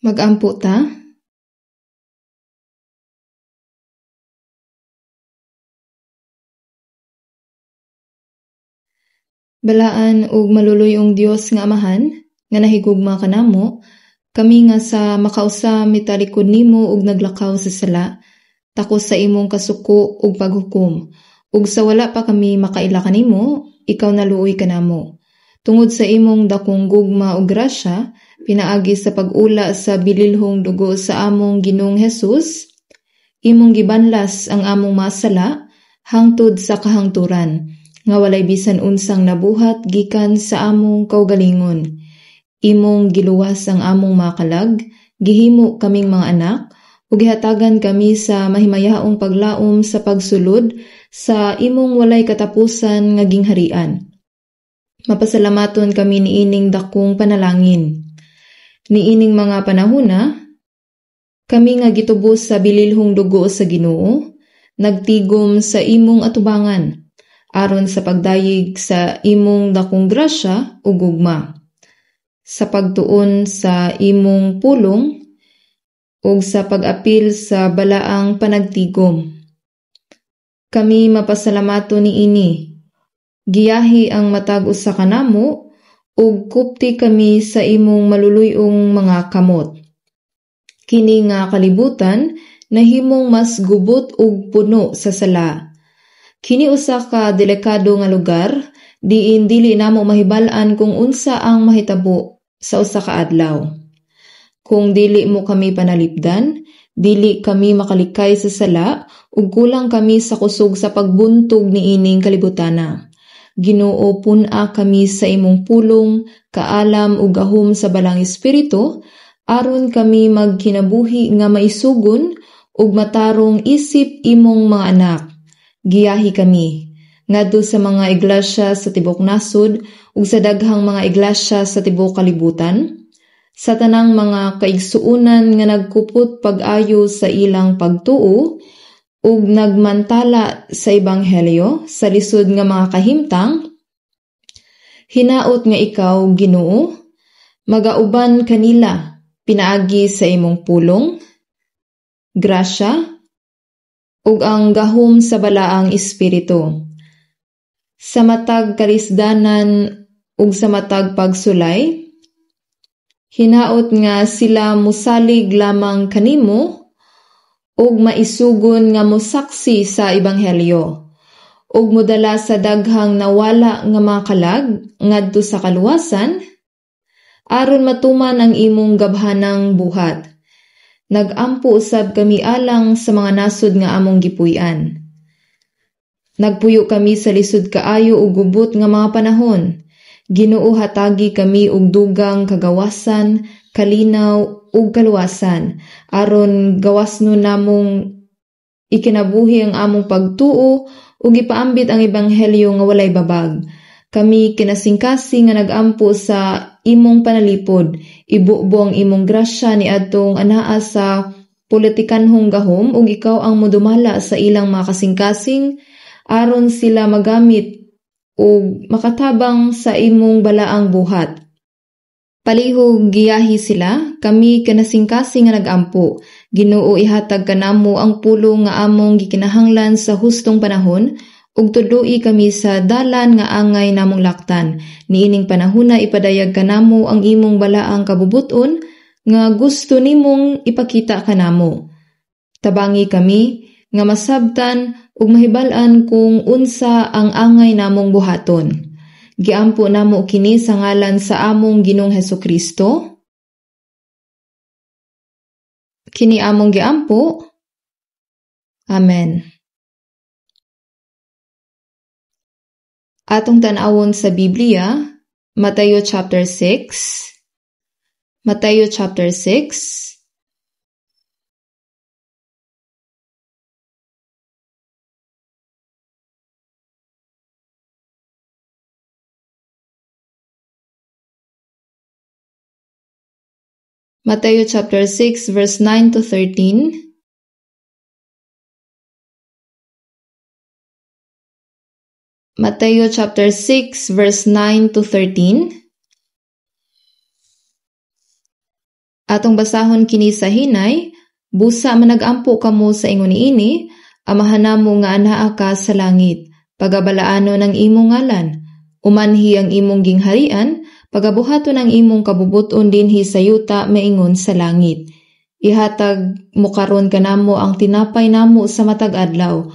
Mag-ampo ta. Balaan ug maluluy-ong Dios nga Amahan, nga nahigugma kanamo, kami nga sa makausa mitalikod nimo ug naglakaw sa sala, takos sa imong kasuko ug paghukom. Ug sa wala pa kami makaila kanimo, ikaw naluoy kanamo. Tungod sa imong dakong gugma ug grasya, pinaagi sa pag-ula sa bililhong dugo sa among Ginoong Hesus, imong gibanlas ang among mga sala hangtod sa kahangturan, nga walay bisan unsang nabuhat gikan sa among kaugalingon. Imong giluwas ang among mga kalag, gihimo kaming mga anak, ug gihatagan kami sa mahimayaong paglaom sa pagsulod sa imong walay katapusan nga gingharian. Mapasalamaton kami niining dakong panalangin. Niining mga panahona, kami nga gitubos sa bililhong dugo sa Ginoo, nagtigom sa imong atubangan, aron sa pagdayeg sa imong dakong grasya ug gugma, sa pagtuon sa imong pulong ug sa pag-apil sa balaang panagtigom. Kami mapasalamaton niini. Giyahi ang matag usa kanamo ug kupti kami sa imong maluluy-ong mga kamot. Kini nga kalibutan nahimong mas gubot ug puno sa sala. Kini usa ka delikado nga lugar diin dili namo mahibal-an kung unsa ang mahitabo sa usa ka adlaw. Kung dili mo kami panalipdan, dili kami makalikay sa sala ug kulang kami sa kusog sa pagbuntog niining kalibutana. Ginoo, pun-a kami sa imong pulong, kaalam ug gahom sa Balang Espiritu, aron kami magkinabuhi nga maisugon ug matarong isip imong mga anak. Giyahi kami ngadto sa mga iglesia sa tibuok nasod ug sa daghang mga iglesia sa tibuok kalibutan, sa tanang mga kaigsuonan nga nagkupot pag-ayo sa ilang pagtuo ug nagmantala sa ebanghelyo sa lisod nga mga kahimtang. Hinaot nga ikaw, Ginoo, magauban kanila pinaagi sa imong pulong, grasya, ug ang gahom sa Balaang Espiritu. Sa matag kalisdanan ug sa matag pagsulay, hinaot nga sila mosalig lamang kanimo ug maisugon nga mosaksi sa ebanghelyo ug modala sa daghang nawala nga mga kalag ngadto sa kaluwasan, aron matuman ang imong gabhanang buhat. Nag-ampo usab kami alang sa mga nasod nga among gipuy-an. Nagpuyo kami sa lisod kaayo ug gubot nga mga panahon. Ginoo, hatagi kami og dugang kagawasan, kalinaw ug kaluwasan, aron gawasnon namong ikinabuhi ang among pagtuo ug ipaambit ang ebanghelyo nga walay babag. Kami kinasingkasing nga nag-ampo sa imong panalipod. Ibubo ang imong grasya niadtong anaa sa politikanhong gahom ug ikaw ang modumala sa ilang mga kasingkasing aron sila magamit ug makatabang sa imong balaang buhat. Palihog giyahi sila, kami kinasingkasing nga nag-ampo. Ginoo, ihatag kanamo ang pulong nga among gikinahanglan sa hustong panahon ug tudloi kami sa dalan nga angay namong laktan. Niining panahona ipadayag kanamo ang imong balaang kabubut-on nga gusto nimong ipakita kanamo. Tabangi kami nga masabtan ug mahibal-an kung unsa ang angay namong buhaton. Giampo namo kini sa ngalan sa among Ginoong Hesukristo. Kini among giampo. Amen. Atong tan-awon sa Biblia, Mateo chapter 6. Mateo chapter 6. Mateo chapter 6 verse 9 to 13. Mateo chapter 6 verse 9 to 13. Atong basahon kini sa hinay, busa managampo kamo sa ingon niini, Amahan namo nga anaa ka sa langit, pagabalaanon ang imong ngalan, umanhi ang imong gingharian, pagabuhaton ang imong kabubut-on dinhi sa yuta maingon sa langit. Ihatag mo karon kanamo ang tinapay namo sa matag adlaw,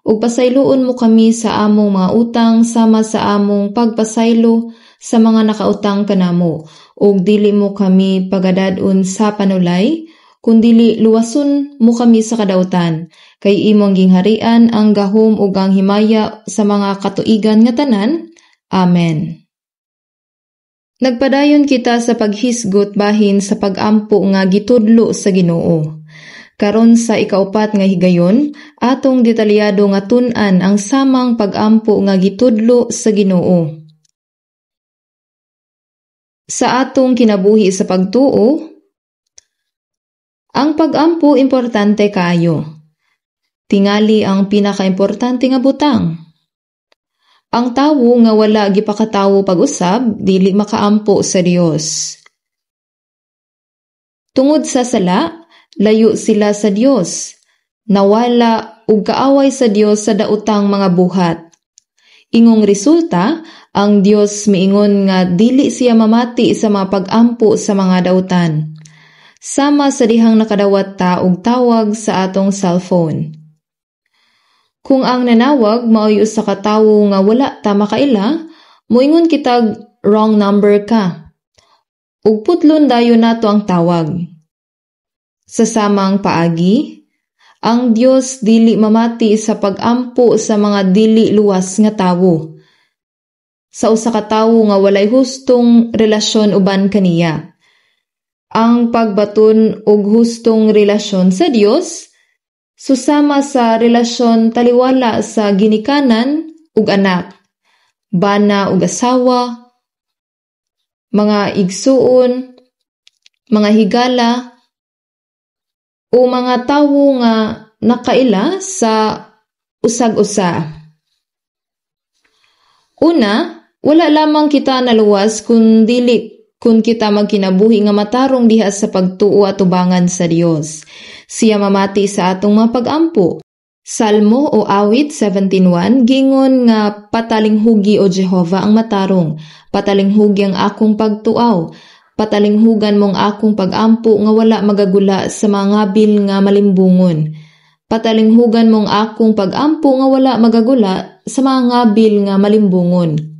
ug pasayloon mo kami sa among mga utang sama sa among pagpasaylo sa mga nakautang kanamo, ug dili mo kami pagadad-on sa panulay, kundili luwason mo kami sa kadautan, kay imong gingharian ang gahom ug ang himaya sa mga katuigan nga tanan. Amen. Nagpadayon kita sa paghisgot bahin sa pag-ampo nga gitudlo sa Ginoo. Karon sa ikaupat nga higayon, atong detalyado nga tun-an ang samang pag-ampo nga gitudlo sa Ginoo. Sa atong kinabuhi sa pagtuo, ang pag-ampo importante kaayo. Tingali ang pinakaimportante nga butang. Ang tawo nga wala gipakatawo pag-usab dili makaampo sa Dios. Tungod sa sala, layo sila sa Dios. Nawala ug kaaway sa Dios sa daotang mga buhat. Ingong resulta, ang Dios miingon nga dili siya mamati sa mga pag-ampo sa mga dautan. Sama sa dihang nakadawat ta og tawag sa atong cellphone. Kung ang nanawag maoy usa ka tawo nga wala ta makaila, moingon kitag wrong number ka. Ug putlon dayon nato ang tawag. Sa samang paagi, ang Dios dili mamati sa pag-ampo sa mga dili luwas nga tawo. Sa usa ka tawo nga walay hustong relasyon uban kaniya. Ang pagbaton og hustong relasyon sa Dios susama sa relasyon taliwala sa ginikanan ug anak, bana ug asawa, mga igsuon, mga higala, o mga tawo nga nakaila sa usag-usa. Una, wala lamang kita naluwas kun dili kun kita magkinabuhi nga matarong diha sa pagtuo atubangan sa Dios. Siya mamati sa atong mga pag-ampo. Salmo o Awit 17:1 gingon nga patalinghugi o Jehova ang matarong, patalinghugi ang akong pagtuaw, patalinghugan mong akong pag-ampo nga wala magagula sa mga ngabil nga malimbungon. Patalinghugan mong akong pag-ampo nga wala magagula sa mga ngabil nga malimbungon.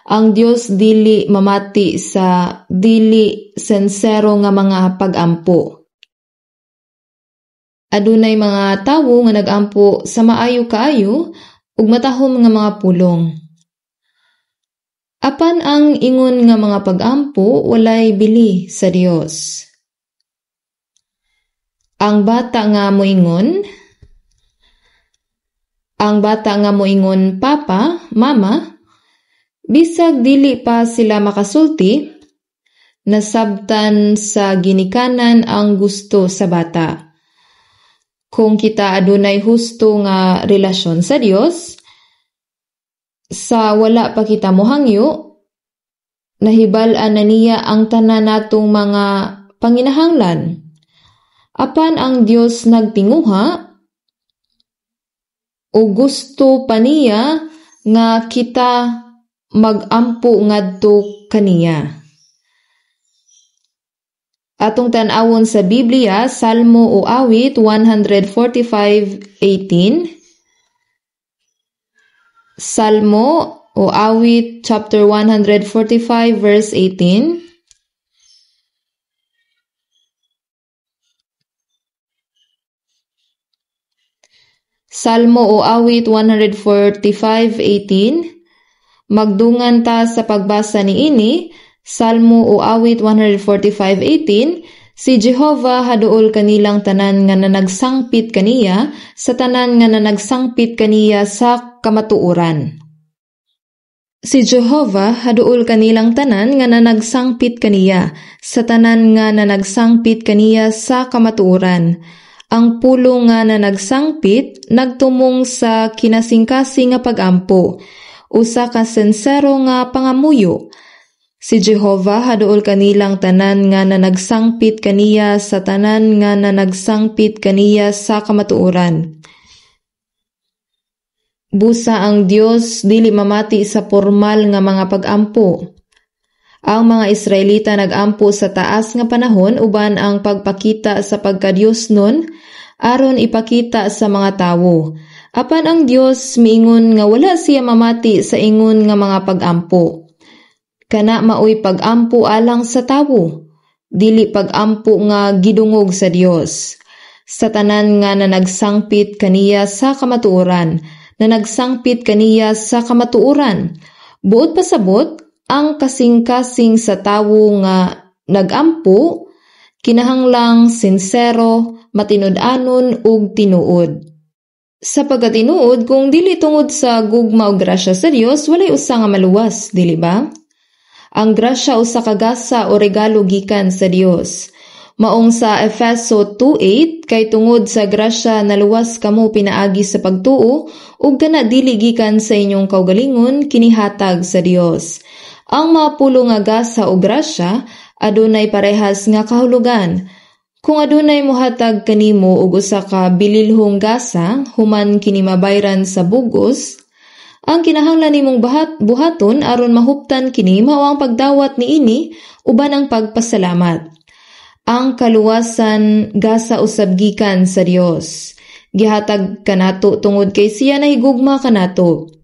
Ang Dios dili mamati sa dili sensero nga mga pag-ampo. Adunay mga tawo nga nag-ampo sa maayo kaayo ug matahom nga mga pulong. Apan ang ingon nga mga pag-ampo walay bili sa Dios. Ang bata nga moingon, ang bata nga moingon papa, mama, bisag dili pa sila makasulti, nasabtan sa ginikanan ang gusto sa bata. Kung kita adunay husto nga relasyon sa Dios, sa wala pa kita mohangyo, nahibal-an na niya ang tanan natong mga panginahanglan. Apan ang Dios nagtinguha o gusto pa niya nga kita mag-ampo ngadto kaniya. Atong tan-awon sa Biblia, Salmo o Awit 145:18. Salmo o Awit chapter 145 verse 18. Salmo o Awit 145:18. Magdungan ta sa pagbasa niini, Salmo o Awit 145:18, si Jehova haduol kanilang tanan nga nanagsangpit kaniya, sa tanan nga nanagsangpit kaniya sa kamatuoran. Si Jehova haduol kanilang tanan nga nanagsangpit kaniya, sa tanan nga nanagsangpit kaniya sa kamatuoran. Ang pulong nga nanagsangpit nagtumong sa kinasingkasing nga pagampo, usa ka sensero nga pangamuyo. Si Jehova haduol kanilang tanan nga nanagsangpit kaniya sa tanan nga nanagsangpit kaniya sa kamatuoran. Busa ang Dios dili mamati sa pormal nga mga pag-ampo. Ang mga Israelita nag-ampo sa taas nga panahon uban ang pagpakita sa pagkadiosnon aron ipakita sa mga tawo. Apan ang Dios miingon nga wala siya mamati sa ingon nga mga pag-ampo. Kana maoy pag-ampo alang sa tawo, dili pag-ampo nga gidungog sa Dios. Sa tanan nga nanagsangpit kaniya sa kamatuoran, nanagsangpit kaniya sa kamatuoran. Buot pasabot, ang kasing-kasing sa tawo nga nag-ampo kinahanglang sinsero, matinud-anon ug tinuod. Sa pagkatinuod, kung dili tungod sa gugma ug grasya sa Dios, walay usa nga maluwas, dili ba? Ang grasya usa ka gasa o regalo gikan sa Dios. Maong sa Efeso 2:8, kay tungod sa grasya naluwas kamo pinaagi sa pagtuo, ug kana dili gikan sa inyong kaugalingon, kinihatag sa Dios. Ang mga pulo nga gasa o grasya adunay parehas nga kahulugan. Kung adunay mohatag kanimo og usa ka bililhong gasa human kini mabayran sa bug-os, ang kinahanglan nimong buhaton aron mahuptan kini mao ang pagdawat niini uban ang pagpasalamat. Ang kaluwasan gasa usab gikan sa Dios. Gihatag kanato tungod kay siya nahigugma kanato.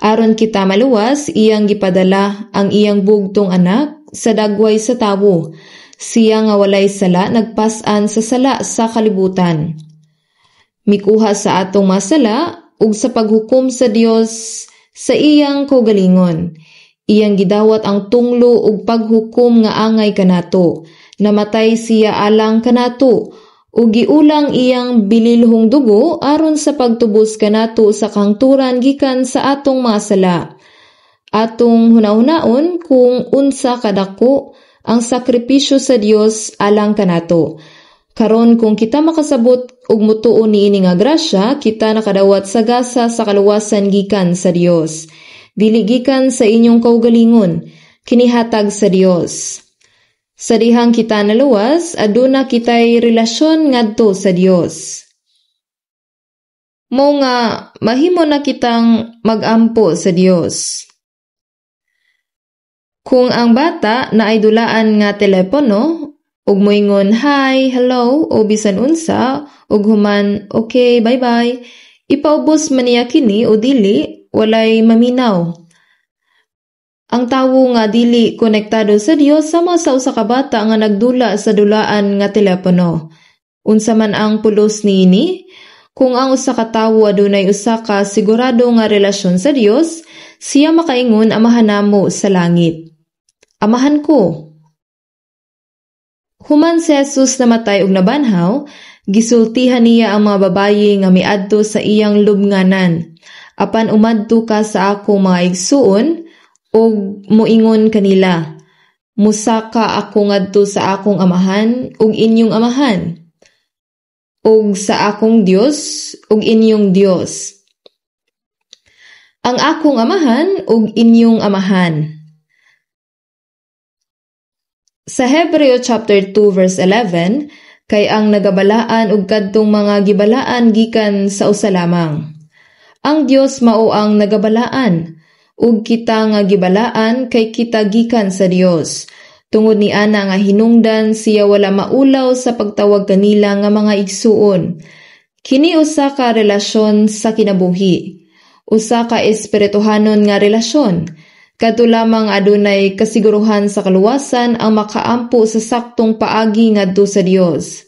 Aron kita maluwas, iyang gipadala ang iyang bugtong anak sa dagway sa tawo. Siya nga walay sala nagpas-an sa sala sa kalibutan. Mikuha sa atong masala ug sa paghukom sa Dios sa iyang kaugalingon. Iyang gidawat ang tunglo ug paghukom nga angay kanato. Namatay siya alang kanato ug giulang iyang bililhong dugo aron sa pagtubos kanato sa kahangturan gikan sa atong mga sala. Atong hunahunaon kung unsa kadako ang sakripisyo sa Dios alang kanato. Karon kung kita makasabot ug mutuo niini nga grasya, kita nakadawat sa gasa sa kaluwasan gikan sa Dios. Dili gikan sa inyong kaugalingon, kinihatag sa Dios. Sa dihang kita naluwas, aduna kitay relasyon ngadto sa Dios. Mao nga mahimo na kitang mag-ampo sa Dios. Kung ang bata naay dulaan nga telepono ug moingon hi, hello o bisan unsa ug human okay, bye-bye, ipaubos man niya kini o dili, walay maminaw. Ang tawo nga dili konektado sa Dios sama sa usa ka bata nga nagdula sa dulaan nga telepono. Unsa man ang pulos niini? Kung ang usa ka tawo adunay usa ka sigurado nga relasyon sa Dios, siya makaingon Amahan namo sa langit. Amahan ko. Human si Jesus namatay ug nabanhaw, gisultihan niya ang mga babayi nga miadto sa iyang lubnganan. Apan umadto ka sa akong mga igsuon ug moingon kanila, Musaka ako ngadto sa akong amahan ug inyong amahan, ug sa akong Dios ug inyong Dios. Ang akong amahan ug inyong amahan. Sa Hebreo chapter 2 verse 11, kay ang nagabalaan ug kadtong mga gibalaan gikan sa usa lamang. Ang Dios mao ang nagabalaan, ug kita nga gibalaan kay kita gikan sa Dios. Tungod ni ana nga hinungdan siya wala maulaw sa pagtawag kanila nga mga igsuon. Kini usa ka relasyon sa kinabuhi. Usa ka espirituhanon nga relasyon. Kadto lamang adunay kasiguruhan sa kaluwasan ang makaampo sa saktong paagi ngadto sa Dios.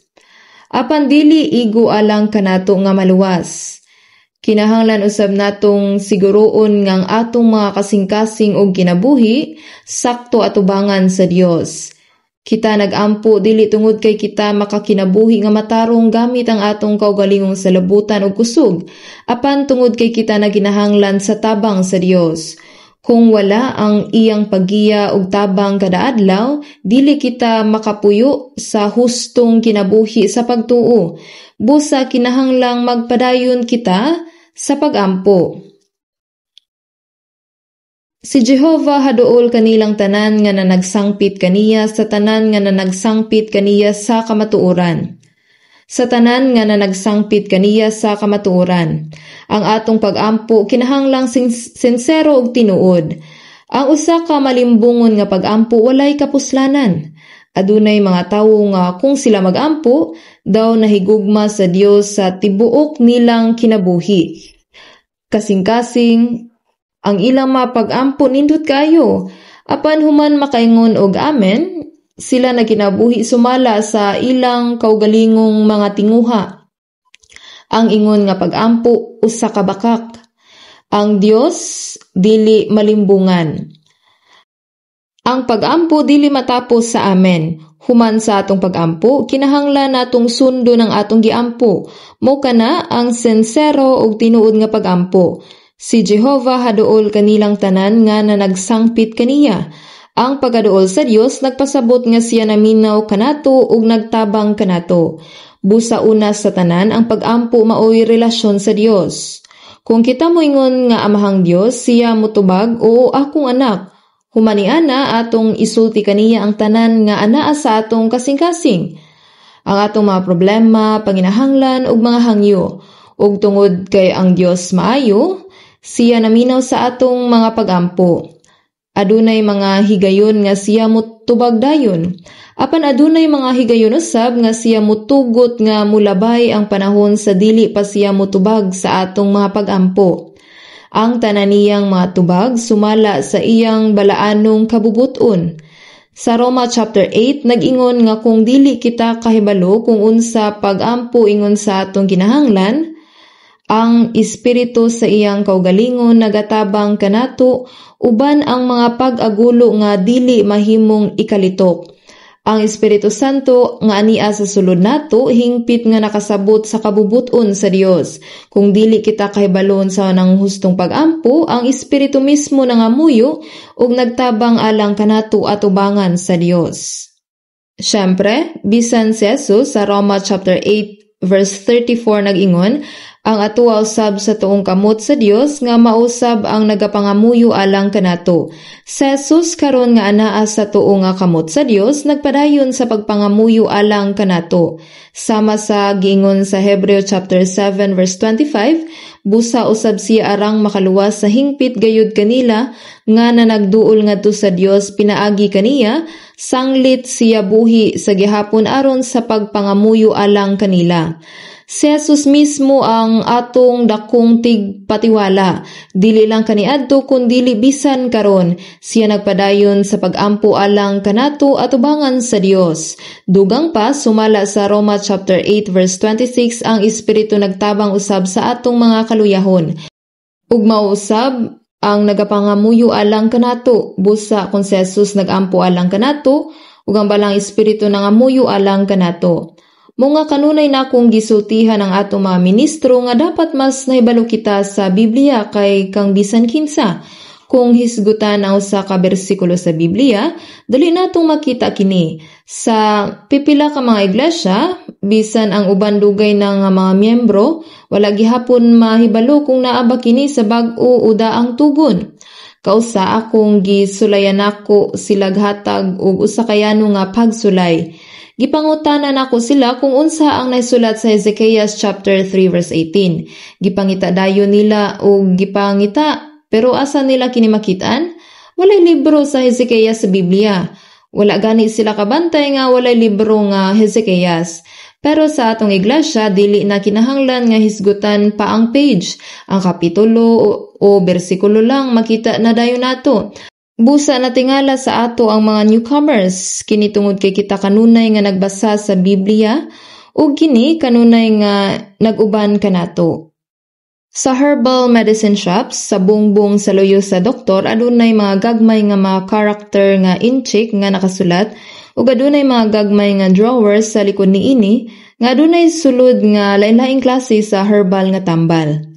Apan dili igo alang kanato nga maluwas. Kinahanglan usab natong siguroon nga ang atong mga kasing-kasing og kinabuhi sakto atubangan sa Dios. Kita nag-ampo dili tungod kay kita makakinabuhi nga matarong gamit ang atong kaugalingong salabutan ug kusog, apan tungod kay kita naginahanglan sa tabang sa Dios. Kung wala ang iyang paggiya ug tabang kada adlaw, dili kita makapuyo sa hustong kinabuhi sa pagtuo. Busa kinahanglang magpadayon kita sa pag-ampo. Si Jehova haduol kanilang tanan nga nanagsangpit kaniya, sa tanan nga nanagsangpit kaniya sa kamatuoran. Sa tanan nga nanagsangpit kaniya sa kamatuoran. Ang atong pag-ampo kinahanglang sinsero ug tinuod. Ang usa ka malimbungon nga pag-ampo walay kapuslanan. Adunay mga tawo nga kung sila mag-ampo, daw nahigugma sa Dios sa tibuok nilang kinabuhi. Kasing-kasing, ang ilang mga pag-ampo nindot kaayo. Apan human makaingon og amen, sila nagkinabuhi sumala sa ilang kaugalingong mga tinguha. Ang ingon nga pag-ampo usa ka bakak. Ang Dios dili malimbungan. Ang pag-ampo dili matapos sa amen. Human sa atong pag-ampo, kinahanglan natong sundon ang atong giampo. Mao kana ang sinsero ug tinuod nga pag-ampo. Si Jehova haduol kanilang tanan nga nanagsangpit kaniya. Ang pagkaduol sa Dios nagpasabot nga siya naminaw kanato ug nagtabang kanato. Busa una sa tanan, ang pag-ampo maoy relasyon sa Dios. Kung kita moingon nga Amahang Dios, siya motubag, "Oo, akong anak." Human niana, atong isulti kaniya ang tanan nga anaa sa atong kasing-kasing. Ang atong mga problema, panginahanglan ug mga hangyo. Ug tungod kay ang Dios maayo, siya naminaw sa atong mga pagampo. Adunay mga higayon nga siya motubag dayon. Apan adunay mga higayon usab nga siya motugot nga mulabay ang panahon sa dili pa siya motubag sa atong mga pagampo. Ang tanan niyang mga tubag sumala sa iyang balaanong kabubuton. Sa Roma chapter 8 nag-ingon nga kung dili kita kahibalo kung unsa pag-ampo ingon sa atong kinahanglan, ang Espiritu sa iyang kaugalingon nagatabang kanato uban ang mga pag-agulo nga dili mahimong ikalitok. Ang Espiritu Santo nga ania sa sulod nato hingpit nga nakasabot sa kabubuton sa Dios. Kung dili kita kahibalon sa nang hustong pag-ampo, ang Espiritu mismo nangamuyo ug nagtabang alang kanato atubangan sa Dios. Siyempre, bisan si Jesus sa Roma chapter 8 verse 34 nag-ingon, ang atuwa usab sa tuong kamot sa Dios nga mausab ang nagapangamuyo alang kanato. Si Jesus karon nga anaa sa tuo nga kamot sa Dios nagpadayon sa pagpangamuyo alang kanato. Sama sa giingon sa Hebreo chapter 7 verse 25, busa usab siya arang makaluwas sa hingpit gayud kanila nga nanagduol ngadto sa Dios pinaagi kaniya, sanglit siya buhi sa gihapon aron sa pagpangamuyo alang kanila. Si Jesus mismo ang atong dakong tigpatiwala. Dili lang kaniadto kun dili bisan karon. Siya nagpadayon sa pag-ampo alang kanato atubangan sa Dios. Dugang pa, sumala sa Roma chapter 8 verse 26, ang Espiritu nagtabang usab sa atong mga kaluyahon. Ug mausab ang nagapangamuyo alang kanato. Busa kung si Jesus nag-ampo alang kanato, ug ang Balaang Espiritu nangamuyo alang kanato. Mao nga kanunay nakong gisultihan ang atong mga ministro nga dapat mas nahibalo kita sa Biblia kay kang bisan kinsa. Kung hisgutan ang usa ka bersikulo sa Biblia, dali natong makita kini. Sa pipila ka mga iglesia, bisan ang uban dugay na nga mga miyembro, wala gihapon mahibalo kung naa ba kini sa bag-o o daang tugon. Kausa akong gisulayan nako sila hatag og usa ka yano nga pagsulay. Gipangutana nako sila kung unsa ang naisulat sa Ezekias chapter 3 verse 18. Gipangita dayon nila og gipangita, pero asa nila kini makit-an? Walay libro sa Hezekias sa Biblia. Wala gani sila kabantay nga walay libro nga Hezekias. Pero sa atong iglesia, dili na kinahanglan nga hisgutan pa ang page. Ang kapitulo o bersikulo lang, makita na dayon nato. Busa natingala sa ato ang mga newcomers, kini tungod kay kita kanunay nga nagbasa sa Biblia ug kini kanunay nga nag-uban kanato. Sa herbal medicine shops, sa bungbong sa luyo sa doktor, adunay mga gagmay nga mga character nga Intsik nga nakasulat ug adunay mga gagmay nga drawers sa likod niini nga adunay sulod nga lain-laing klase sa herbal nga tambal.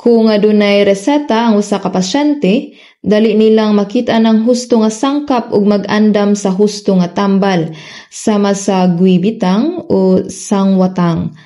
Kung adunay reseta ang usa ka pasyente, dali nilang makita ang husto nga sangkap ug mag-andam sa husto nga tambal, sama sa guibitang o sangwatang.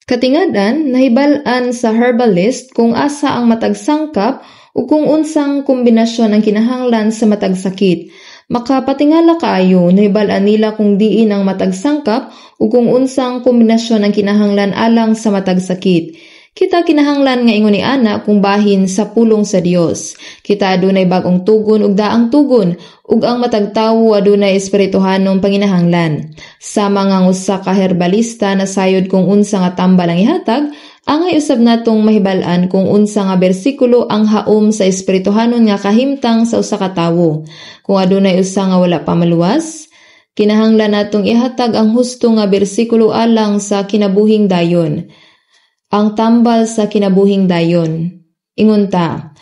Katingad-an, nahibal-an sa herbalist kung asa ang matag sangkap Ug kung unsang kombinasyon ang kinahanglan sa matag sakit. Makapatingala kaayo, nahibal-an nila kung diin ang matag sangkap ug kung unsang kombinasyon ang kinahanglan alang sa matag sakit. Kita kinahanglan nga ingon ni ana kung bahin sa pulong sa Dios. Kita adunay bag-ong tugon ug daang tugon ug ang matag tawo adunay espirituhanong panginahanglan. Sama nga ang usa ka herbalista nasayod kung unsa nga tambal ang ihatag, angay usab natong mahibal-an kung unsa nga bersikulo ang haom sa espirituhanon nga kahimtang sa usa ka tawo. Kung adunay usa nga wala pa maluwas, kinahanglan natong ihatag ang husto nga bersikulo alang sa kinabuhing dayon. Ang tambal sa kinabuhing dayon. Ingon ta,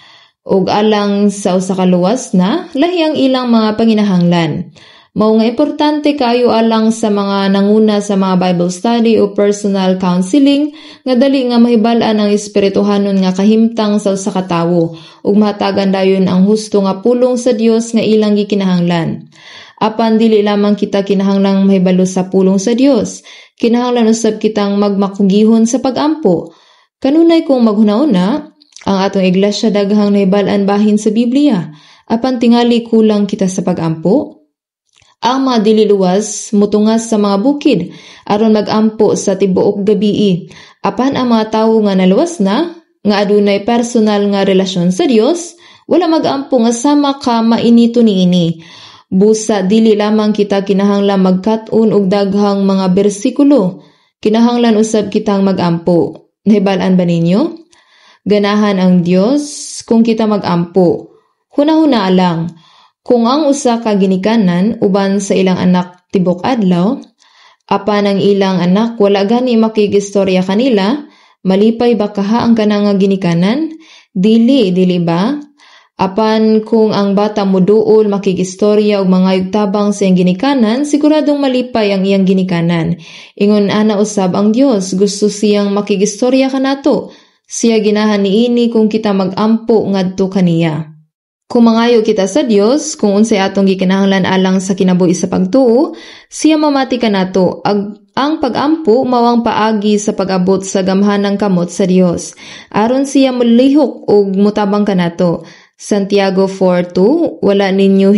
ug alang sa usa ka luwas na, lahi ang ilang mga panginahanglan. Mao nga importante kaayo alang sa mga nanguna sa mga Bible study o personal counseling nga dali nga mahibal-an ang espirituhanon nga kahimtang sa usa ka tawo ug mahatagan dayon ang husto nga pulong sa Dios nga ilang gikinahanglan. Apan dili lamang kita kinahanglang mahibalo sa pulong sa Dios, kinahanglan usab kitang magmakugihon sa pag-ampo. Kanunay kung maghuna-una, ang atong iglesia daghang nahibal-an bahin sa Biblia, apan tingali kulang kita sa pag-ampo. Ang mga dili luwas mutungas sa mga bukid aron mag-ampo sa tibuok gabii. Apan ang mga tawo nga naluwas na, nga adunay personal nga relasyon sa Dios, wala mag-ampo nga sama ka mainito niini. Busa dili lamang kita kinahanglan magkat-on og daghang mga bersikulo, kinahanglan usab kitang mag-ampo. Nahibal-an ba ninyo? Ganahan ang Dios kung kita mag-ampo. Hunahuna lang, kung ang usa ka ginikanan uban sa ilang anak tibok adlaw, apan ang ilang anak wala gani makigistorya kanila, malipay ba kaha ang kana nga ginikanan? Dili, dili ba? Apan kung ang bata moduol makigistorya og mangayog tabang sa iyang ginikanan, siguradong malipay ang iyang ginikanan. Ingon ana usab ang Dios, gusto siyang makigistorya kanato. Siya ginahan niini kung kita mag-ampo ngadto kaniya. Kung mangayo kita sa Dios kung unsay atong gikinahanglan alang sa kinabuhi sa pagtuo, siya mamati kanato. Ang pag-ampo mao ang paagi sa pag-abot sa gamhanang kamot sa Dios. Aron siya molihok ug motabang kanato. Santiago 4:2, "Wala ninyo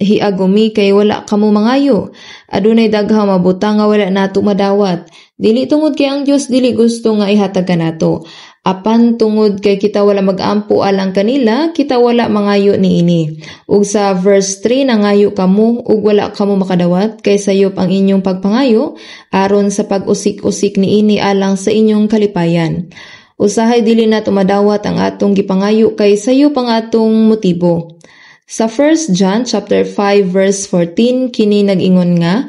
hiagumi kay wala kamo mangayo." Adunay daghang mabutang nga wala nato madawat. Dili tungod kay ang Dios dili gusto nga ihatag kanato. Apan tungod kay kita wala mag-ampo alang kanila, kita wala mangayo niini. Ug sa verse 3, "Nangayo kamo ug wala kamo makadawat kay sayop ang inyong pagpangayo aron sa pag-usik-usik niini alang sa inyong kalipayan." Usahay dili na tumadawat ang atong gipangayo kay sayop ang atong motibo. Sa 1 John chapter 5 verse 14 kini nag-ingon nga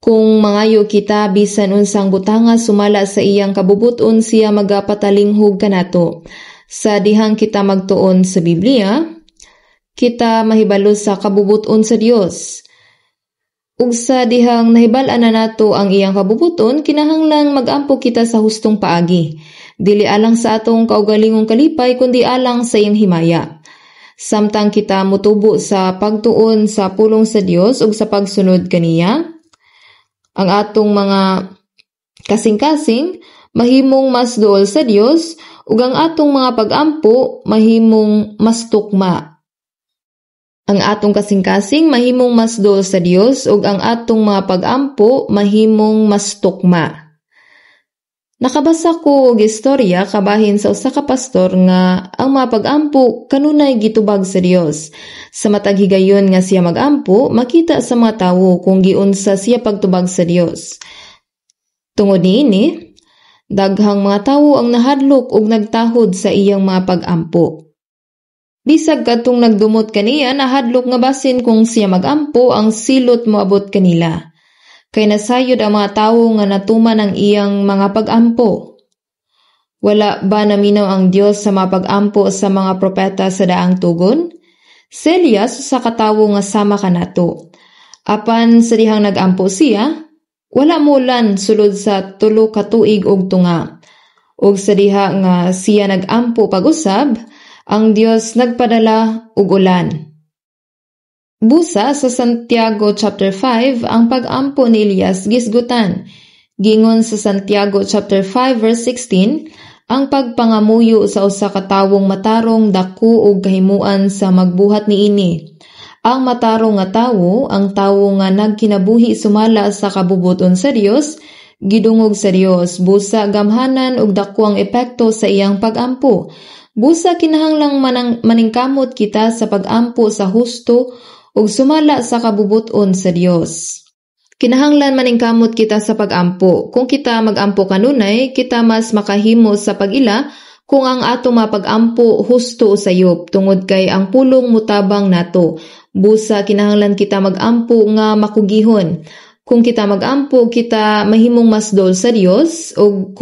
kung mangayo kita bisan unsang butanga sumala sa iyang kabubuton, siya magapatalinghug kanato. Sa dihang kita magtuon sa Biblia, kita mahibalo sa kabubuton sa Dios. Ug sa dihang nahibal-an na nato ang iyang kabubuton, kinahanglang mag-ampo kita sa hustong paagi. Dili alang sa atong kaugalingong kalipay, kundi alang sa iyang himaya. Samtang kita mutubo sa pagtuon sa pulong sa Dios ug sa pagsunod kaniya, ang atong mga kasing-kasing mahimong mas duol sa Dios ug ang atong mga pag-ampo mahimong mas tukma. Ang atong kasing-kasing mahimong mas duol sa Dios ug ang atong mga pag-ampo mahimong mas tukma. Nakabasa ko og istorya kabahin sa usa ka pastor nga ang mga pag-ampo kanunay gitubag sa Dios. Sa matag higayon nga siya mag-ampo, makita sa mga tawo kung giunsa siya pagtubag sa Dios. Tungod niini, daghang mga tawo ang nahadlok ug nagtahod sa iyang mga pag-ampo. Bisag kadtong nagdumot kaniya nahadlok nga basin kung siya mag-ampo ang silot moabot kanila. Kay nasayod ang mga tawo nga natuman ang iyang mga pag-ampo. Wala ba naminaw ang Dios sa mga pag-ampo sa mga propeta sa daang tugon? Si Elias usa ka tawo nga sama kanato. Apan sa dihang nag-ampo siya, wala muulan sulod sa 3 ka tuig ug tunga. Ug sa diha nga siya nag-ampo pag-usab, ang Dios nagpadala og ulan. Busa sa Santiago chapter 5, ang pag-ampo ni Elias gisgutan. Gingon sa Santiago chapter 5 verse 16, Ang pagpangamuyo sa usa ka tawong matarong dako og kahimuan sa magbuhat niini. Ang matarong nga tawo, ang tawo nga nagkinabuhi sumala sa kabubut-on sa Dios, gidungog sa Dios, busa gamhanan ug dako ang epekto sa iyang pagampo. Busa kinahanglang maningkamot kita sa pagampo sa husto ug sumala sa kabubut-on sa Dios. Kinahanglan maningkamot kita sa pagampo. Kung kita magampo kanunay, kita mas makahimo sa pag-ila kung ang ato mapagampo husto o sayop tungod kay ang pulong mutabang nato. Busa kinahanglan kita magampo nga makugihon. Kung kita magampo, kita mahimong mas dol sa Dios ug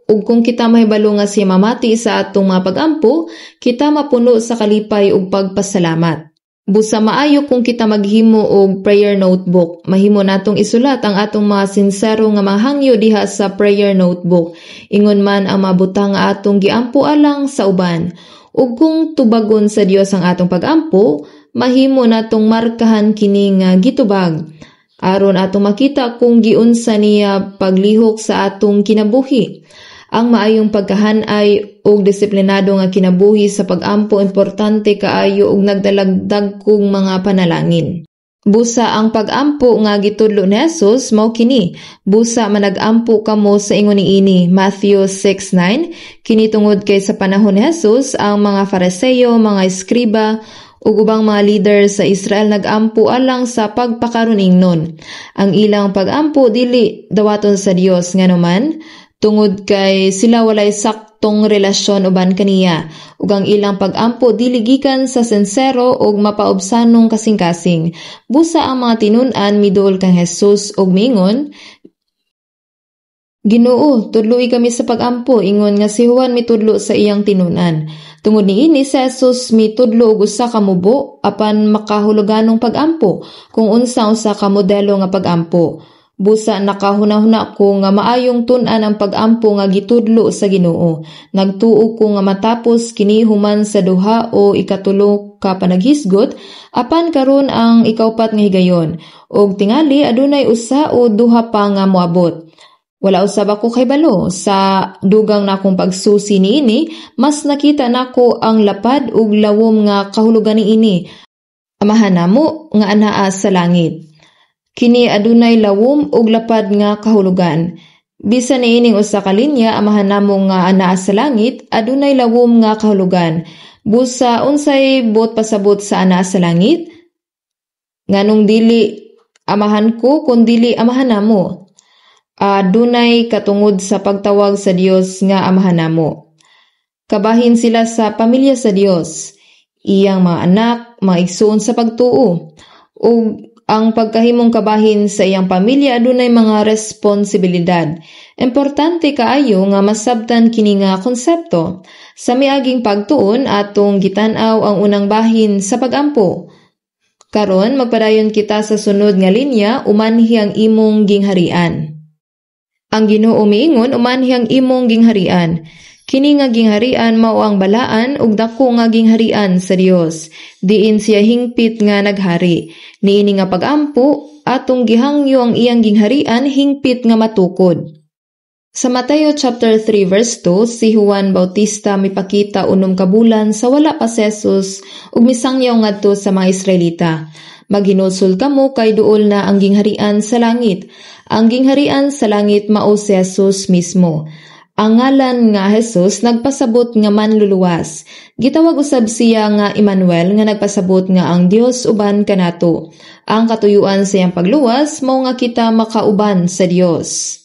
kung kita mahibalo nga siya mamati sa atong mga pagampo, kita mapuno sa kalipay ug pagpasalamat. Busa maayo kung kita maghimo og prayer notebook. Mahimo natong isulat ang atong mga sinsero nga mga hangyo diha sa prayer notebook. Ingon man ang mga butang nga atong giampo alang sa uban. Ug kung tubagon sa Dios ang atong pagampo, mahimo natong markahan kini nga gitubag. Aron atong makita kung giunsa niya paglihok sa atong kinabuhi. Ang maayong pagkahanay ug disiplinado nga kinabuhi sa pagampo importante kaayo ug nagdalagdag kong mga panalangin. Busa ang pagampo nga gitudlo ni Jesus mao kini. Busa managampo kamo sa ingon niini, Matthew 6:9. Kini tungod kay sa panahon ni Jesus ang mga Fariseo, mga eskriba ug ubang mga leader sa Israel nagampo alang sa pagpakaron-ingnon. Ang ilang pagampo dili dawaton sa Dios, nganuman tungod kay sila walay saktong relasyon uban kaniya ug ang ilang pagampo dili gikan sa sinsero ug mapaubsanong kasing-kasing. Busa ang mga tinun-an miduol kang Jesus ug miingon, "Ginoo, tudloi kami sa pagampo ingon nga si Juan mitudlo sa iyang tinun-an." Tungod niini, si Jesus mitudlo og usa ka mubo apan makahuluganong pagampo kung unsa usa ka modelo nga pagampo. Busa nakahuna-huna ko nga maayong tun-an ang pagampo nga gitudlo sa Ginoo. Nagtuo ko nga matapos kini human sa duha o ikatulo ka panaghisgot, apan karon ang ikaupat nga higayon ug tingali adunay usa o duha pa nga moabot. Wala usab ako kahibalo. Sa dugang nakong pagsusi niini, mas nakita nako ang lapad ug lawom nga kahulugan niini. Amahan namo nga anaa sa langit. Kini adunay lawom ug lapad nga kahulugan. Bisan niining usa ka linya, "Amahan namo nga anaa sa langit," adunay lawom nga kahulugan. Busa unsay buot pasabot sa "anaa sa langit"? Nganong dili "Amahan ko" kun dili "Amahan namo"? Adunay katungod sa pagtawag sa Dios nga Amahan namo. Kabahin sila sa pamilya sa Dios, iyang mga anak, mga igsuon sa pagtuo. Ug ang pagkahimong kabahin sa iyang pamilya adunay mga responsibilidad. Importante kaayo nga masabtan kini nga konsepto. Sa miaging pagtuon, atong gitan-aw ang unang bahin sa pagampo. Karon magpadayon kita sa sunod nga linya, "Umanhi ang imong gingharian." Ang Ginoo miingon, "Umanhi ang imong gingharian." Kini nga gingharian mao ang balaan ug dako nga gingharian sa Dios, diin siya hingpit nga naghari. Niini nga pagampo, atong gihangyo ang iyang gingharian hingpit nga matukod. Sa Mateo chapter 3 verse 2, si Juan Bautista mipakita 6 ka bulan sa wala pa si Jesus ug misangyaw ngadto sa mga Israelita. "Maghinulsol kamo kay duol na ang gingharian sa langit." Ang gingharian sa langit mao si Jesus mismo. Ang ngalan nga Jesus nagpasabot nga manluluwas. Gitawag usab siya nga Emmanuel nga nagpasabot nga ang Dios uban kanato. Ang katuyuan sa iyang pagluwas mao nga kita makauban sa Dios.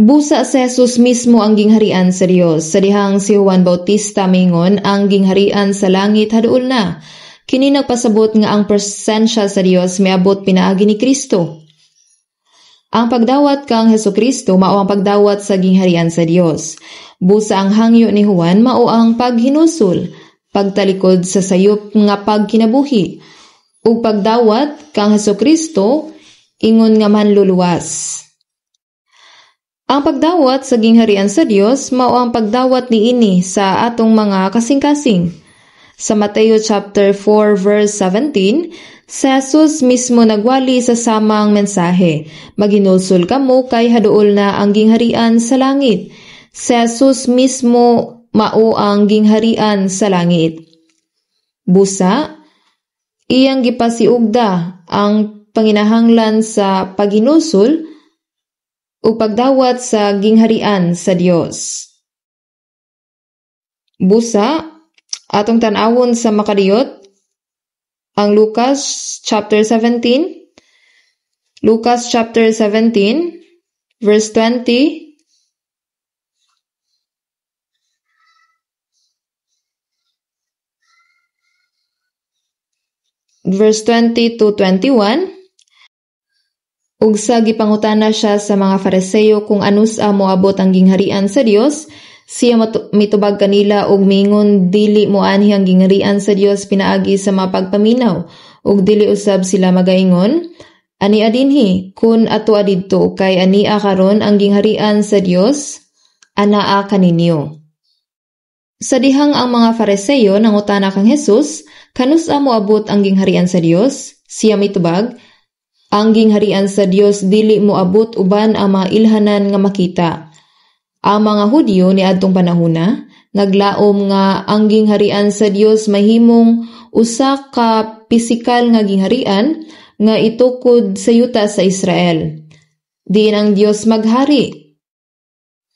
Busa si Jesus mismo ang gingharian sa Dios. Sa dihang si Juan Bautista mingon ang gingharian sa langit haduol na. Kini nagpasabot nga ang presensya sa Dios miabot pinaagi ni Kristo. Ang pagdawat kang Hesukristo mao ang pagdawat sa gingharian sa Dios. Busa ang hangyo ni Juan mao ang paghinulsol, pagtalikod sa sayop nga pagkinabuhi, ug pagdawat kang Hesukristo ingon nga manluluwas. Ang pagdawat sa gingharian sa Dios mao ang pagdawat niini sa atong mga kasing-kasing. Sa Mateo chapter 4 verse 17, si Jesus mismo nagwali sa samang mensahe, "Maghinulsol kamo kay haduol na ang gingharian sa langit." Si Jesus mismo mao ang gingharian sa langit. Busa, iyang gipasiugda ang panginahanglan sa paghinulsol ug pagdawat sa gingharian sa Dios. Busa, atong tan-awon sa makadiyot ang Lucas chapter 17. Lucas chapter 17 verse 20 verse 20 to 21. Ug sa gipangutana siya sa mga Fariseo kung anus-a moabot ang gingharian sa Dios, siya mitubag kanila og miingon dili moanhi ang gingharian sa Dios pinaagi sa mga pagpaminaw, ug dili usab sila magaingon ania dinhi kun atua didto, kay ania karon ang gingharian sa Dios anaa kaninyo. Sa dihang ang mga Fariseo nangutana kang Jesus, kanus-a moabot ang gingharian sa Dios? Siya mitubag, ang gingharian sa Dios dili moabot uban ang mga ilhanan nga makita. Ang mga Hudyo niadtong panahona naglaom nga ang gingharian sa Dios mahimong usa ka pisikal nga gingharian nga itukod sa yuta sa Israel. Diin ang Dios maghari.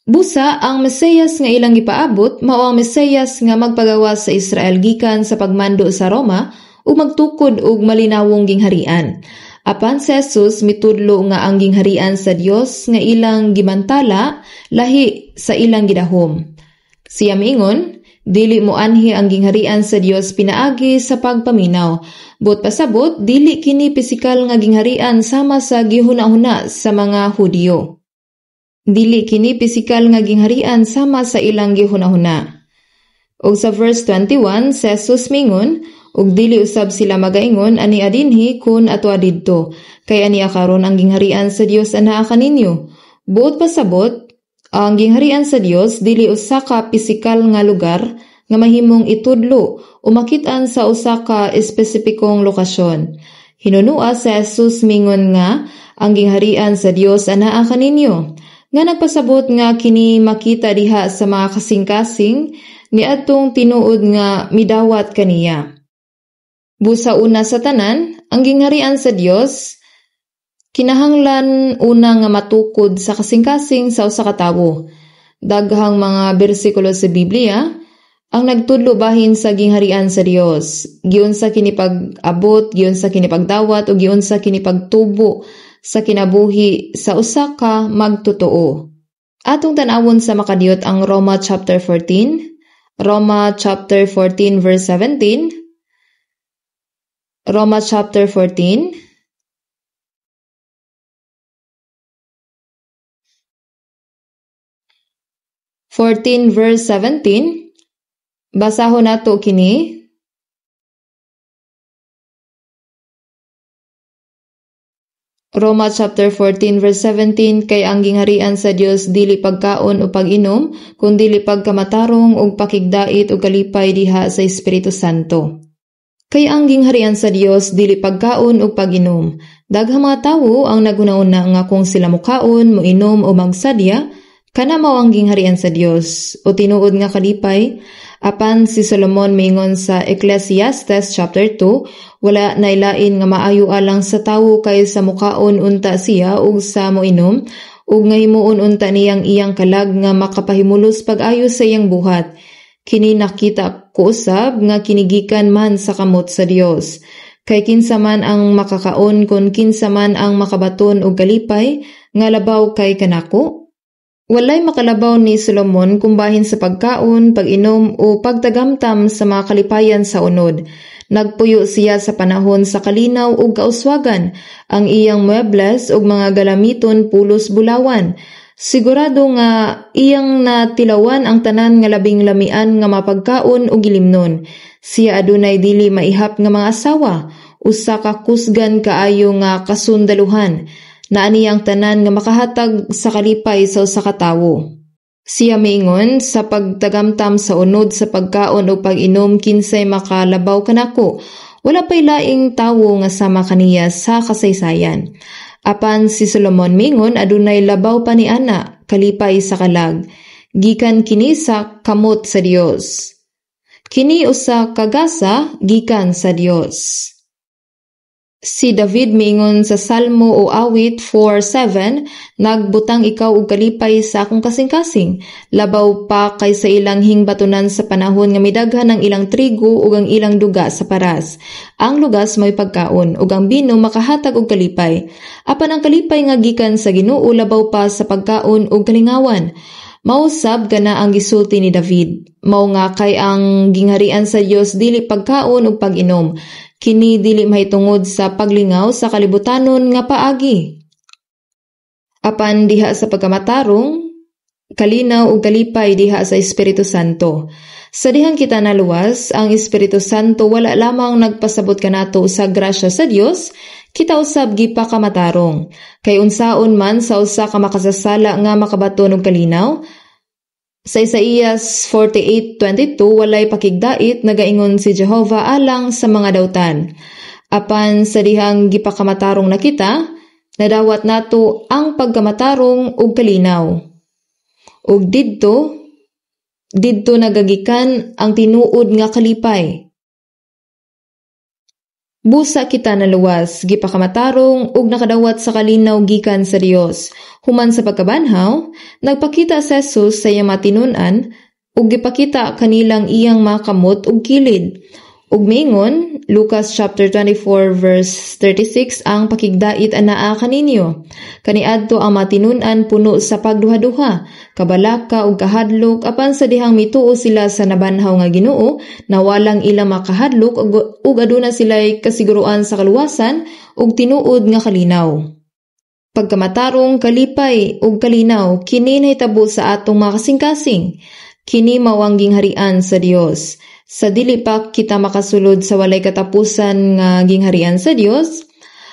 Busa, ang Mesiyas nga ilang gipaabot mao ang Mesiyas nga magpagawas sa Israel gikan sa pagmando sa Roma ug magtukod og malinawong gingharian. Apan si Jesus mitudlo nga ang gingharian sa Dios nga ilang gimantala lahi sa ilang gidahom. Siya miingon, dili moanhi ang gingharian sa Dios pinaagi sa pagpaminaw. Buot pasabot, dili kini pisikal nga gingharian sama sa gihuna-huna sa mga Hudiyo. Dili kini pisikal nga gingharian sama sa ilang gihuna-huna. Ug sa verse 21, si Jesus mingon, ug dili usab sila magaingon ania dinhi kun atua didto, kay ania karon ang gingharian sa Dios anaa kaninyo. Buot pasabot, ang gingharian sa Dios dili usa ka pisikal nga lugar nga mahimong itudlo o makit-an sa usa ka espesipikong lokasyon. Hinunua si Jesus mingon nga ang gingharian sa Dios anaa kaninyo, nga nagpasabot nga kini makita diha sa mga kasing-kasing niadtong tinuod nga midawat kaniya. Busa una sa tanan, ang gingharian sa Dios kinahanglan una nga matukod sa kasing-kasing sa usa ka tawo. Daghang mga bersikulo sa Biblia ang nagtudlo bahin sa gingharian sa Dios. Giunsa kini pag-abot, giunsa kini pagdawat, o giunsa kini pagtubo sa kinabuhi sa usa ka magtotoo. Atong tan-awon sa makadiyot ang Roma chapter 14, Roma chapter 14 verse 17, Roma chapter 14, verse 17. Basahon nato kini. Roma chapter 14 verse 17, kay ang gingharian sa Dios dili pagkaon o pag-inom, kun dili pagkamatarong ug pakigdait ug kalipay diha sa Espiritu Santo. Kay ang gingharian sa Dios dili pagkaon ug pag-inom. Daghang mga tawo ang naghuna-huna nga kung sila mokaon, moinom o magsadya, kana mao ang gingharian sa Dios o tinuod nga kalipay. Apan si Solomon miingon sa Ecclesiastes chapter 2, wala nailain nga maayo alang sa tawo kaysa mukaon unta siya ug sa moinom, ug nga himuon unta niyang iyang kalag nga makapahimulos pag-ayo sa iyang buhat. Kini nakita ko usab nga kinigikan man sa kamot sa Dios. Kay kinsa man ang makakaon kon kinsa man ang makabaton og kalipay nga labaw kay kanako. Walay makalabaw ni Solomon kung bahin sa pagkaon, pag-inom o pagtagamtam sa mga kalipayan sa unod. Nagpuyo siya sa panahon sa kalinaw ug kauswagan, ang iyang muebles ug mga galamiton pulos bulawan. Sigurado nga iyang natilawan ang tanan nga labing lamian nga mapagkaon ug ilimnon. Siya adunay dili maihap nga mga asawa, usa ka kusgan kaayo nga kasundaluhan. Naa niya ang tanan nga makahatag sa kalipay sa usa ka tawo. Siya miingon sa pagtagamtam sa unod sa pagkaon o pag-inom kinsay makalabaw kanako. Wala pay laing tawo nga sama kaniya sa kasaysayan. Apan si Solomon miingon adunay labaw pa ni ana, kalipay sa kalag. Gikan kini sa kamot sa Dios. Kini usa ka gasa gikan sa Dios. Si David miingon sa Salmo o Awit 4:7, "Nagbutang ikaw og kalipay sa akong kasing-kasing, labaw pa kaysa ilang hingbatonan sa panahon nga midaghan ang ilang trigo ug ang ilang duga sa paras. Ang lugas mao'y pagkaon ug ang bino makahatag og kalipay. Apan ang kalipay nga gikan sa Ginoo labaw pa sa pagkaon ug kalingawan." Mao sab kana ang gisulti ni David. Mao nga kay ang gingharian sa Dios dili pagkaon ug pag-inom. Kini dili mahitungod sa paglingaw sa kalibutanon nga paagi. Apan diha sa pagkamatarong, kalinaw ug kalipay diha sa Espiritu Santo. Sa dihang kita naluwas, ang Espiritu Santo wala lamang nagpasabot kanato sa grasya sa Dios, kita usab gipakamatarong. Kay unsaon man sa usa ka makasasala nga makabaton og kalinaw? Sa Isaías 48:22, walay pakigdait nagaingon si Jehova alang sa mga dautan. Apan sa dihang gipakamatarong na kita, nadawat nato ang pagkamatarong ug kalinaw. Ug didto nagagikan ang tinuod nga kalipay. Busa kita naluwas, gipakamatarong ug nakadawat sa kalinaw gikan sa Dios. Human sa pagkabanhaw, nagpakita si Jesus sa iyang matinun-an ug gipakita kanilang iyang mga kamot ug kilid. Ug miingon, Lucas chapter 24 verse 36, "Ang pakigdait anaa kaninyo." Kaniadto ang matinun-an puno sa pagduha-duha, kabalaka ug kahadlok, apan sa dihang mituo sila sa nabanhaw nga Ginoo, nawalang ilang makahadlok ug aduna sila'y kasiguruan sa kaluwasan ug tinuod nga kalinaw. Pagkamatarong, kalipay ug kalinaw kini nahitabo sa atong mga kasing-kasing. Kini mao ang gingharian sa Dios. Sa dili pa kita makasulod sa walay katapusan nga gingharian sa Dios,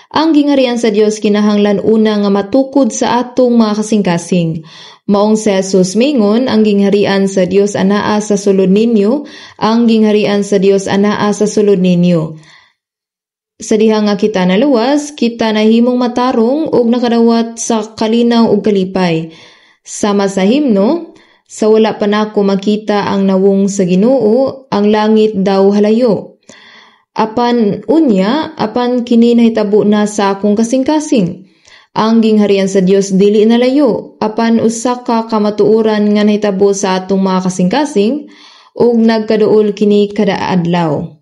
ang gingharian sa Dios kinahanglan una nga matukod sa atong mga kasing-kasing. Maong si Jesus mingon, "Ang gingharian sa Dios anaa sa sulod ninyo, ang gingharian sa Dios anaa sa sulod ninyo." Sa diha nga kita naluwas, kita nahimong matarong ug nakadawat sa kalinaw ug kalipay. Sama sa himno, "Sa wala pa nako makita ang nawong sa Ginoo, ang langit daw halayo. Apan unya, apan kini nahitabo na sa akong kasing-kasing. Ang gingharian sa Dios dili nalayo, apan usa ka kamatuoran nga nahitabo sa atong mga kasing-kasing ug nagkaduol kini kada adlaw.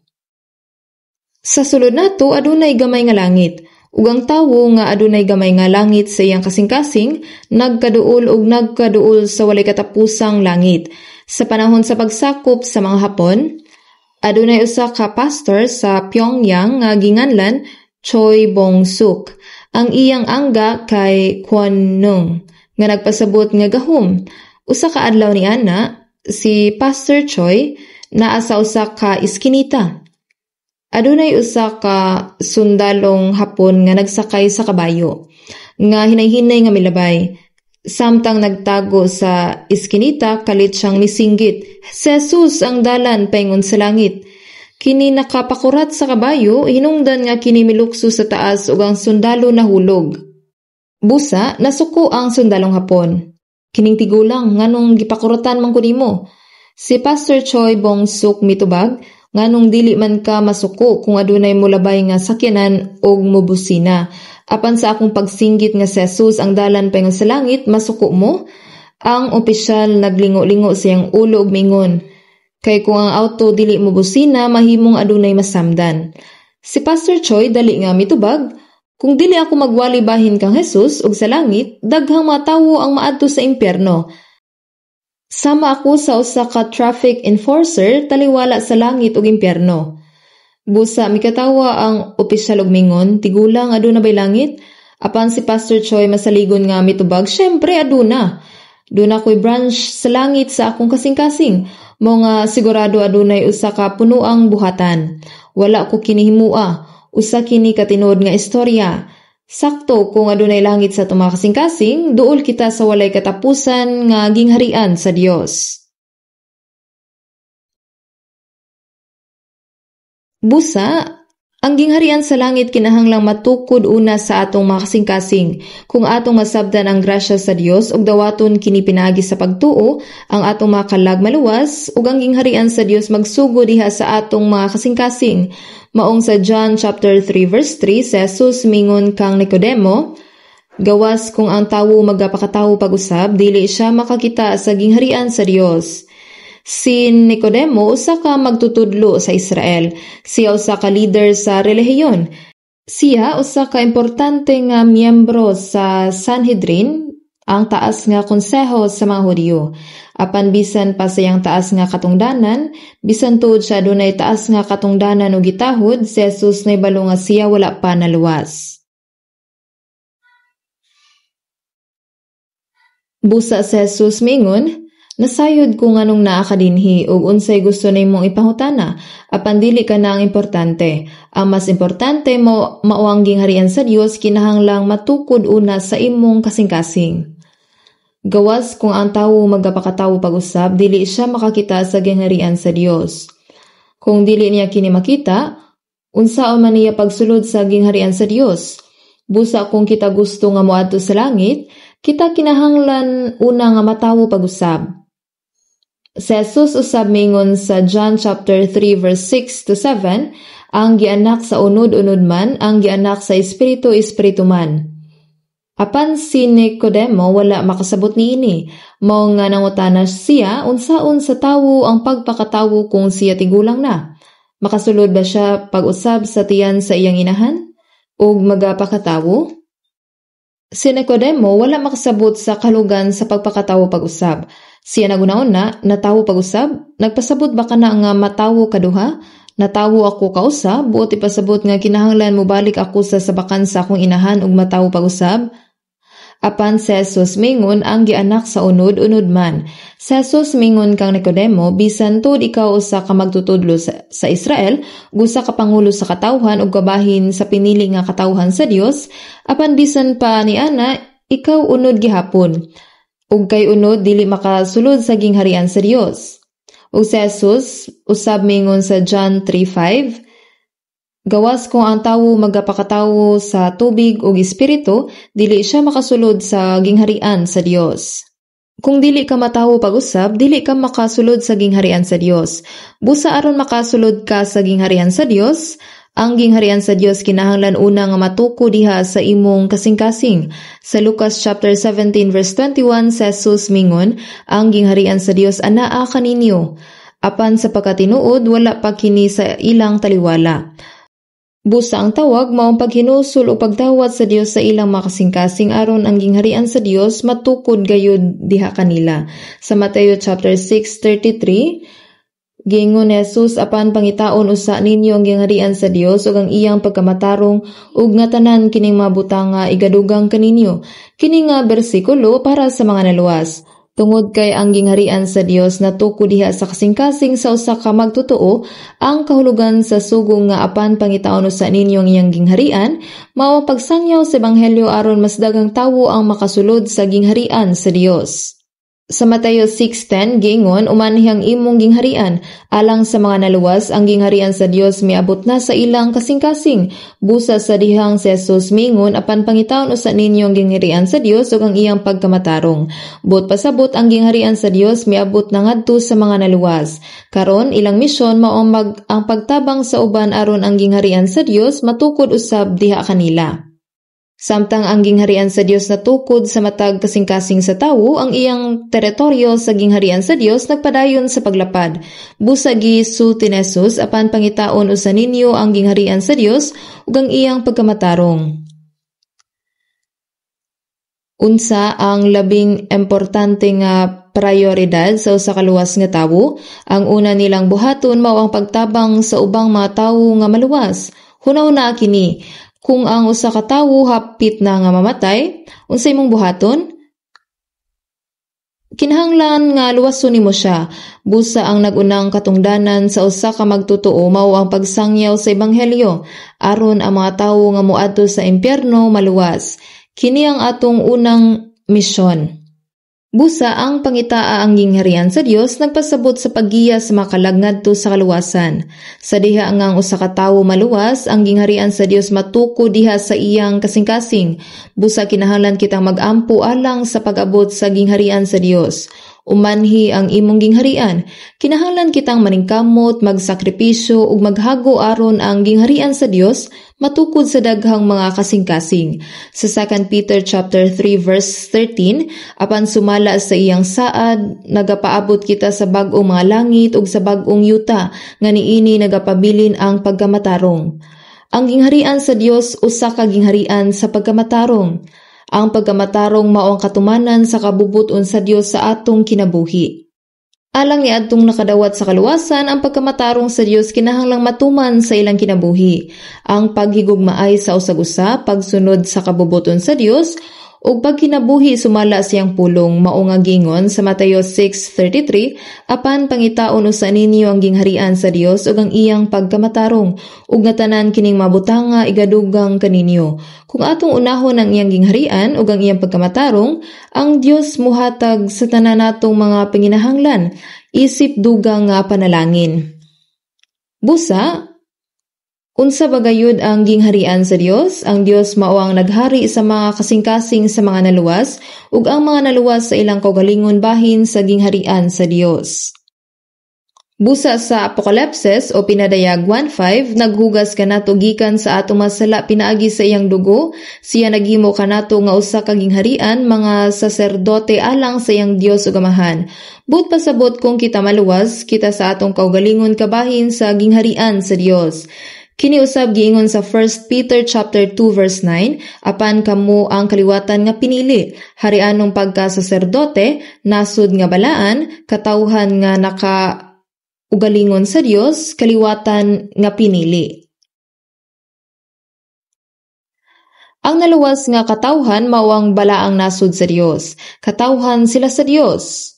Sa sulod nato adunay gamay nga langit, ug ang tawo nga adunay gamay nga langit sa iyang kasing-kasing nagkaduol ug nagkaduol sa walay katapusang langit. Sa panahon sa pagsakop sa mga Hapon, adunay usa ka pastor sa Pyongyang nga ginganlan Choi Bong-suk. Ang iyang angga kay Kwon Nung, nga nagpasabot nga gahom. Usa ka adlaw ni ana, si Pastor Choi naa sa usa ka iskinita. Adunay usa ka sundalong Hapon nga nagsakay sa kabayo, nga hinay-hinay nga milabay. Samtang nagtago sa iskinita, kalit siyang misinggit, "Si Jesus ang dalan paingon sa langit." Kini nakapakurat sa kabayo, hinungdan nga kini milukso sa taas ug ang sundalo nahulog. Busa, nasuko ang sundalong Hapon. "Kining tigulang, nganong gipakuratan man ko nimo?" Si Pastor Choi Bong-suk mitubag, "Nganong dili man ka masuko kung adunay molabay nga sakyanan og mobusina? Apan sa akong pagsinggit nga si Jesus ang dalan paingon sa langit, masuko mo?" Ang opisyal naglingo-lingo sa iyang ulo ug mingon, "Kay kung ang auto dili mobusina, mahimong adunay masamdan." Si Pastor Choi dali nga mitubag, "Kung dili ako magwali bahin kang Jesus ug sa langit, daghang mga tawo ang maadto sa impyerno. Sama ako sa usa ka traffic enforcer taliwala sa langit ug impyerno." Busa mikatawa ang opisyal og mingon, "Tigulang, aduna bay langit?" Apan si Pastor Choi masaligon nga mitubag, "Syempre aduna. Duna ko'y branch sa langit sa akong kasing-kasing. Mao nga sigurado adunay usa ka punuang buhatan. Wala ko kinihimua. Usa kini ka tinuod nga istorya." Sakto kung adunay langit sa atong mga kasing-kasing, duol kita sa walay katapusan nga gingharian sa Dios. Busa, Ang gingharian sa langit kinahanglang matukod una sa atong mga kasing-kasing. Kung atong masabtan ang grasya sa Dios ug dawaton kini pinaagi sa pagtuo, ang atong mga kalag maluwas ug ang gingharian sa Dios magsugo diha sa atong mga kasing-kasing. Maong sa John chapter 3 verse 3, si Jesus mingon kang Nicodemo, "Gawas kung ang tawo magapakatawo pag-usab, dili siya makakita sa gingharian sa Dios." Si Nicodemo usa ka magtutudlo sa Israel. Siya usa ka leader sa relihiyon. Siya usa ka importante nga miyembro sa Sanhedrin, ang taas nga konseho sa mga Hudiyo. Apan bisan pa sa iyang taas nga katungdanan, bisan tuod siya dunay taas nga katungdanan ug gitahod, si Jesus nahibalo nga siya wala pa naluwas. Busa si Jesus miingon, "Nasayod ko nganong naa ka dinhi ug unsay gusto nimong ipangutana, apan dili kana ang importante. Ang mas importante mao ang gingharian sa Dios kinahanglang matukod una sa imong kasing-kasing." Gawas kung ang tawo magapakatawo pag-usab, dili siya makakita sa gingharian sa Dios. Kung dili niya kini makita, unsaon man niya pagsulod sa gingharian sa Dios? Busa kung kita gusto nga moadto sa langit, kita kinahanglan una nga matawo pag-usab. Si Jesus usab mingon sa John chapter 3 verse 6 to 7, ang gianak sa unod-unod man, ang gianak sa espiritu espiritu man. Apan si Nicodemo wala makasabot niini. Mao nga nangutana siya unsaon sa tawo ang pagpakatawo kung siya tigulang na. Makasulod ba siya pag-usab sa tiyan sa iyang inahan? Ug magapakatawo? Si Nicodemo wala makasabot sa kalugan sa pagpakatawo pag-usab. Siya naguna-una, natawo pag-usab? Nagpasabot ba kana nga matawo kaduha? Natawo ako kausab, buot ipasabot nga kinahanglan mobalik ako sa sabakan sa akong inahan ug matawo pag-usab? Apan si Jesus mingon ang gianak sa unod-unod man. Si Jesus mingon kang Nicodemo, bisan tuod ikaw usa ka magtutudlo sa Israel, ug usa ka pangulo sa katawhan ug kabahin sa pinili nga katawhan sa Dios, apan bisan pa niana ikaw unod gihapon. Ug kay unod dili makasulod sa gingharian sa Dios. Ug si Jesus usab mingon sa John 3:5, gawas kung ang tawo magapakatawo sa tubig ug espiritu, dili siya makasulod sa gingharian sa Dios. Kung dili ka matawo pag-usab, dili ka makasulod sa gingharian sa Dios. Busa aron makasulod ka sa gingharian sa Dios, ang gingharian sa Dios kinahanglan una nga matuko diha sa imong kasing-kasing. Sa Lucas chapter 17 verse 21, si Jesus mingon, ang gingharian sa Dios anaa kaninyo. Apan sa pagkatinuod, wala pa kini sa ilang taliwala. Busa ang tawag mao ang paghinusol o pagdawat sa Dios sa ilang makasingkasing aron ang gingharian sa Dios matukod gayud diha kanila. Sa Mateo chapter 6:33, giingon ni Jesus, apan pangitaon usa ninyo ang gingharian sa Dios ug ang iyang pagkamatarong ug nga tanan kining mga butanga igadugang kaninyo. Kini nga bersikulo para sa mga naluwas. Tungod kay ang gingharian sa Dios natuko diha sa kasing-kasing sa usa ka magtotoo, ang kahulugan sa sugo nga apan pangitaon usa ninyo ang iyang gingharian, mao ang pagsangyaw sa ebanghelyo aron mas daghang tawo ang makasulod sa gingharian sa Dios. Sa Mateo 6:10 giingon, umanhi ang imong gingharian, alang sa mga naluwas ang gingharian sa Dios miabot na sa ilang kasing-kasing. Busa sa dihang si Jesus mingon, apan pangitaon usa ninyo ang gingharian sa Dios ug ang iyang pagkamatarong. Buot pasabot ang gingharian sa Dios miabot na ngadto sa mga naluwas. Karon ilang misyon mao ang pagtabang sa uban aron ang gingharian sa Dios matukod usab diha kanila. Samtang ang gingharian sa Dios natukod sa matag kasing-kasing sa tawo, ang iyang teritoryo sa gingharian sa Dios nagpadayon sa paglapad. Busa gisulti ni Jesus, apan pangitaon usa ninyo ang gingharian sa Dios ug ang iyang pagkamatarong. Unsa ang labing importante nga prioridad sa usa ka luwas nga tawo? Ang una nilang buhaton mao ang pagtabang sa ubang mga tawo nga maluwas. Hunahuna kini. Kung ang usa ka tawo hapit na nga mamatay, unsay imong buhaton? Kinahanglan nga luwason nimo siya. Busa ang nag-unang katungdanan sa usa ka magtotoo mao ang pagsangyaw sa ebanghelyo aron ang mga tawo nga moadto sa impyerno maluwas. Kini ang atong unang misyon. Busa ang pangitaa ang gingharian sa Dios nagpasabot sa paggiya sa mga kalag ngadto sa kaluwasan. Sa diha nga ang usa ka tawo maluwas, ang gingharian sa Dios matukod diha sa iyang kasing-kasing. Busa kinahanglan kitang mag-ampo alang sa pag-abot sa gingharian sa Dios. Umanhi ang imong gingharian. Kinahanglan kitang maningkamot, magsakripisyo ug maghago aron ang gingharian sa Dios matukod sa daghang mga kasing-kasing. Sa 2 Peter chapter 3 verse 13, apan sumala sa iyang saad, nagapaabot kita sa bag-ong mga langit ug sa bag-ong yuta nga niini nagapabilin ang pagkamatarong. Ang gingharian sa Dios usa ka gingharian sa pagkamatarong. Ang pagkamatarong mao ang katumanan sa kabubut-on sa Dios sa atong kinabuhi. Alang niadtong nakadawat sa kaluwasan, ang pagkamatarong sa Dios kinahanglang matuman sa ilang kinabuhi. Ang paghigugmaay sa usag-usa, pagsunod sa kabubut-on sa Dios, ug pagkinabuhi sumala siyang pulong, mao nga giingon sa Mateo 6:33, "Apan pangitaon usa ninyo ang gingharian sa Dios ug ang iyang pagkamatarong, ug nga tanan kining mabutanga igadugang kaninyo." Kung atong unahon ang iyang gingharian ug ang iyang pagkamatarong, ang Dios muhatag sa tanan natong mga panginahanglan isip dugang nga panalangin. Busa, unsa ba gayud ang gingharian sa Dios? Ang Dios mao ang naghari sa mga kasing-kasing sa mga naluwas ug ang mga naluwas sa ilang kaugalingon bahin sa gingharian sa Dios. Busa sa Apokalipsis o Pinadayag 1:5, naghugas kanato gikan sa atong mga sala pinaagi sa iyang dugo, siya naghimo kanato nga usa ka gingharian, mga saserdote alang sa iyang Dios ug Amahan. Buot pasabot, kung kita maluwas, kita sa atong kaugalingon kabahin sa gingharian sa Dios. Kini usab giingon sa 1 Peter chapter 2 verse 9, "Apan kamo ang kaliwatan nga pinili, harianong pagkasaserdote, nasod nga balaan, katawhan nga naka ugalingon sa Dios, kaliwatan nga pinili." Ang naluwas nga katawhan mao ang balaang nasod sa Dios. Katawhan sila sa Dios.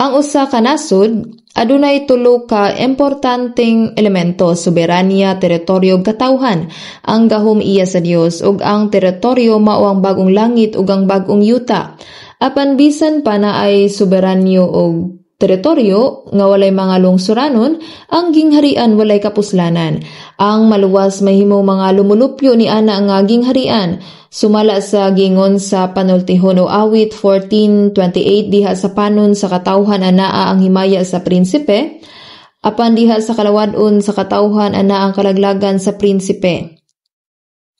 Ang usa ka nasod adunay tulo ka importanteng elemento: soberanya, teritoryo ug katawhan. Ang gahom iya sa Dios ug ang teritoryo mao ang bag-ong langit ug ang bag-ong yuta. Apan bisan pa naay soberanyo og teritoryo nga walay mga lungsuranon, ang gingharian walay kapuslanan. Ang maluwas mahimong mga lumulupyo ni ana nga gingharian. Sumala sa gingon sa Panultihon o Awit 14:28, diha sa panon sa katawhan anaa ang himaya sa prinsipe, apan diha sa kalawad-on sa katawhan anaa ang kalaglagan sa prinsipe.